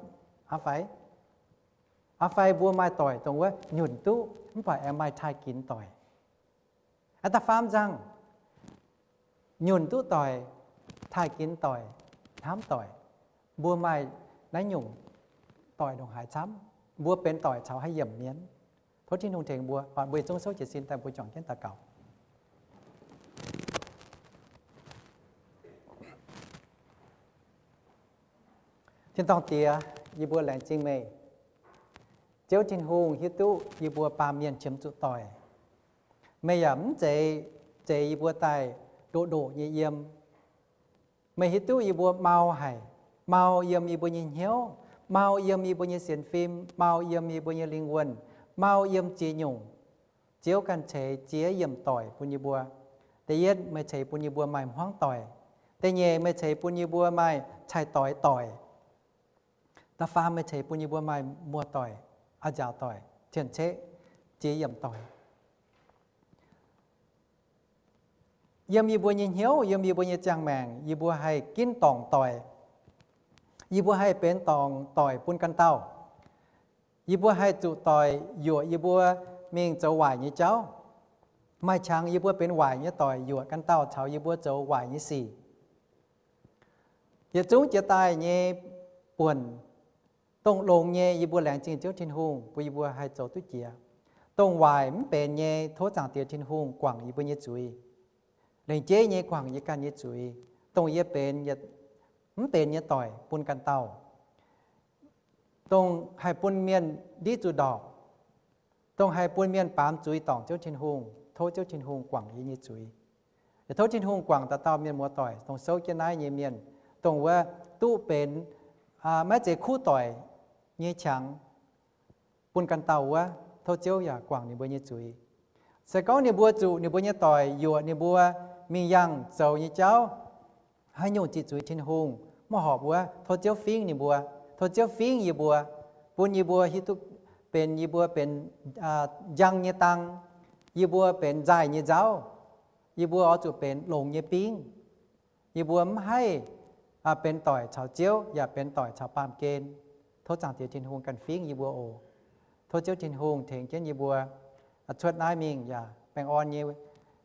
aqv fai? Aqv fai mbuo maaih doic dongh wuov nyunc duqv mv baac aengx maaih taaih ginx doic? Da'faam nzangh, nyunc duqv doic, taaih ginx doic, hnamv doic. Mbuo maaih naaiv nyungc doic ndongc haaix camv? Mbuo benx doic caux haaix yiemc mienh? Tov Tin-Hungh tengx mbuo. Mbuo yietc zungv souv jiez sin daaih mbuo juangc jienv daux gaux. Tin-dorngh Diex, yie mbuo laengz zingh meih. Ziouv Tin-Hungh hiuv duqv yie mbuo baamh mienh qiemx zuqc doic. Meih yaac mv zeiz zeix yie mbuo daaih ndoqc ndoqc nyei yiem. Meih hiuv duqv yie mbuo mau haic, mau yiem yie mbuo nyei hnyouv, mau yiem yie mbuo nyei sienx fim, mau yiem yie mbuo nyei lingh wuonh, mau yiem ziex nyungc. Ziouv ganh ceix ziex yiemc doic bun yie mbuo. Da'yietv, meih ceix bun yie mbuo maaih hmuangv doic. Da'nyeic, meih ceix bun yie mbuo maaih cai-doix doic. Da'faam, meih ceix bun yie mbuo maaih muoz-doic, a'nziaauc doic, cien-ceqv, ziex yiemc doic. Yiem yie mbuo nyei hnyouv, yiem yie mbuo nyei ziangh maengc, yie mbuo haih ginv dorngc doic. Yie mbuo haih benx dorngc doic bun ganh dauh. Yie mbuo haih zuqc doic yuoqc yie mbuo mingh zoux waaic nyei jauv. Maaih qangx yie mbuo benx waaic nyei doic yuoqc ganh dauh caux yie mbuo zoux waaic nyei sic. Yietc zungv jiex daaih nyei buonc, dongh longx nyei yie mbuo laengz zingh Ziouv Tin-Hungh bun yie mbuo haih zoux duqv jiex. Dongh waaic mv benx nyei, tov Zaangc Diex Tin-Hungh guangc yie mbuo nyei zuiz. Lengc jeiv nyei guangc yie ganh nyei zuiz. Dongh yie benx, mv benx nyei doic bun ganh dauh. Dongh haih bun mienh ndiqv zuqc ndorpc. Dongh haih bun mienh baamz zuiz dorngc Ziouv Tin-Hungh, tov Ziouv Tin-Hungh guangc yie nyei zuiz. Yaac tov Tin-Hungh guangc dauh dauh mienh muoz-doic, dongh souv jienv naaiv nyei mienh, dongh wuov duqv benx maiv zeiz kuv doic nyei qangx bun ganh dauh wuov, tov Ziouv yaac guangc ninh mbuo nyei zuiz. Se gorngv ninh mbuo zuqc ninh mbuo nyei doic yuoqc ninh mbuo mingh yangh zoux nyei jauv, haaix nyungc ziqc zuiz Tin-Hungh maiv horpc wuov, tov Ziouv fingv ninh mbuo, tov Ziouv fingv yie mbuo, bun yie mbuo hiuv duqv benx yie mbuo benx njang nyei dang, yie mbuo benx nzaaih nyei nzauv, yie mbuo oix zuqc benx longx nyei bingv. Yie mbuo mv haih benx doic caux Ziouv yaac benx doic caux baamh gen. Tov Zaangc Diex Tin-Hungh ganh fingv yie mbuo oc. Tov Ziouv Tin-Hungh tengx jienv yie mbuo cuotv naaiv mingh yaac baengh orn nyei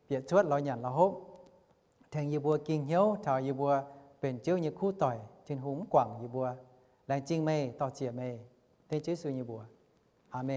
bieqc cuotv lorz nyanc lorz hopv. Tengx yie mbuo ging hnyouv taux yie mbuo benx Ziouv nyei kuv doic, Tin-Hungh mv guangc yie mbuo. Laengz zingh meih, dor-ziec meih, dengv Yesu nyei mbuox.